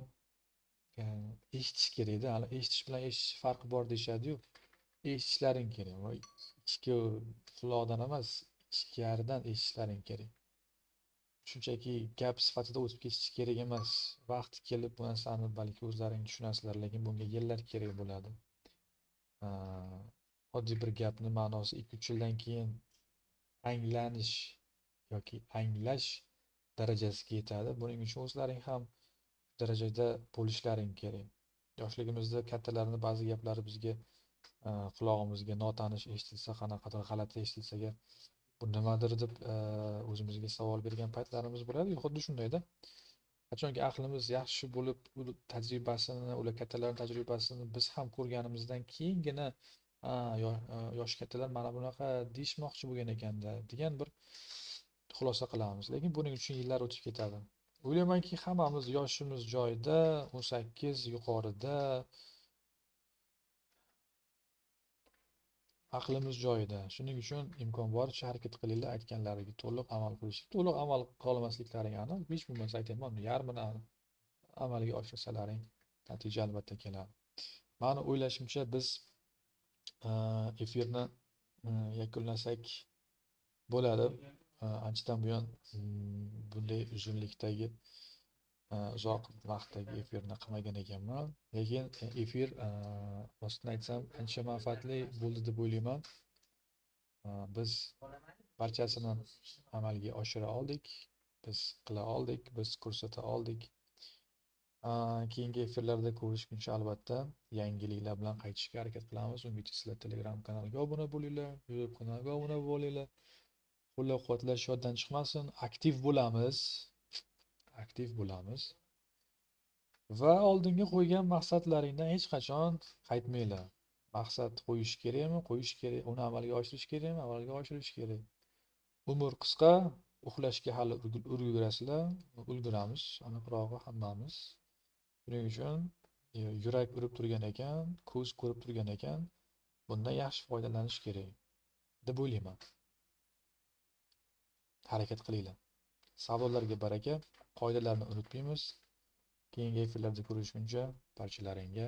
eshitish kerakda. Hali eshitish bilan eshitish farqi bor deyishadi-yu. Eshitishlaring kerak. Ichki quloqdan emas, ichkaridan eshitishlaring kerak. Shunchaki gap sifatida o'tib ketish kerak emas. Vaqti kelib bu narsani balki o'zlaring tushunasizlar, lekin bunga yillar kerak bo'ladi. Oddiy bir gapni ma'nosi 2-3 yildan keyin anglanish yoki anglash darajasiga yetadi. Buning uchun o'zlaring ham shu darajada bo'lishlaring kerak. Yoshligimizda kattalarning ba'zi gaplari bizga qulog'imizga notanish eshitilsa, qanaqadir g'alati eshitilsa, bu nimadir deb o'zimizga savol bergan paytlarimiz bo'ladi. Xuddi shundayda. Qachonki aqlimiz yaxshi bo'lib, tajribasini, ular kattalarning tajribasini biz ham ko'rganimizdan keyingina yosh kattalar mana bunaqa deyishmoqchi bo'lgan ekanda degan bir xulosa qilamiz. Lekin buning uchun yillar o'tib ketadi. O'ylaymanki, hammamiz yoshimiz joyida, 18 yuqorida, aqlimiz joyida. Shuning uchun imkon boricha harakat qilinglar, aytganlariga to'liq amal qilish. To'liq amal qila olmasliklaring aniq, hech bo'lmasa aytyapman, yarmini amalga oshirsalaring natija albatta keladi. Mani o'ylashimcha biz efirni yakunlasak bo'ladi. Anchadan buyon bunday uzunlikdagi uzoq vaqtdagi efirni qilmagan ekanman. Lekin efir rostini aytsam ancha manfaatli bo'ldi deb o'ylayman. Biz barchasini amalga oshira oldik, biz qila oldik, biz ko'rsata oldik. Keyingi efirlarda ko'rishguncha albatta yangiliklar bilan qaytishga harakat qilamiz. Ungacha sizlar Telegram kanaliga obuna bo'linglar, YouTube kanaliga obuna bo'linglar. Qo'llab-quvvatlash yoddan chiqmasin. Aktiv bo'lamiz. Aktiv bo'lamiz. Va oldinga qo'ygan maqsadlaringdan hech qachon qaytmanglar. Maqsad qo'yish kerakmi? Qo'yish kerak. Uni amalga oshirish kerakmi? Amalga oshirish kerak. Umr qisqa, uxlashga hali ulgurasizlar, ulguramiz, aniqrog'i hammamiz. Shuning uchun yurak urib turgan ekan, ko'z ko'rib turgan ekan, bundan yaxshi foydalanish kerak deb o'ylayman. Harakat qilinglar. Savdolarga baraka, qoidalarni unutmaymiz. Keyingi efirlarda ko'rishguncha barchalaringga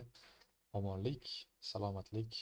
omonlik, salomatlik.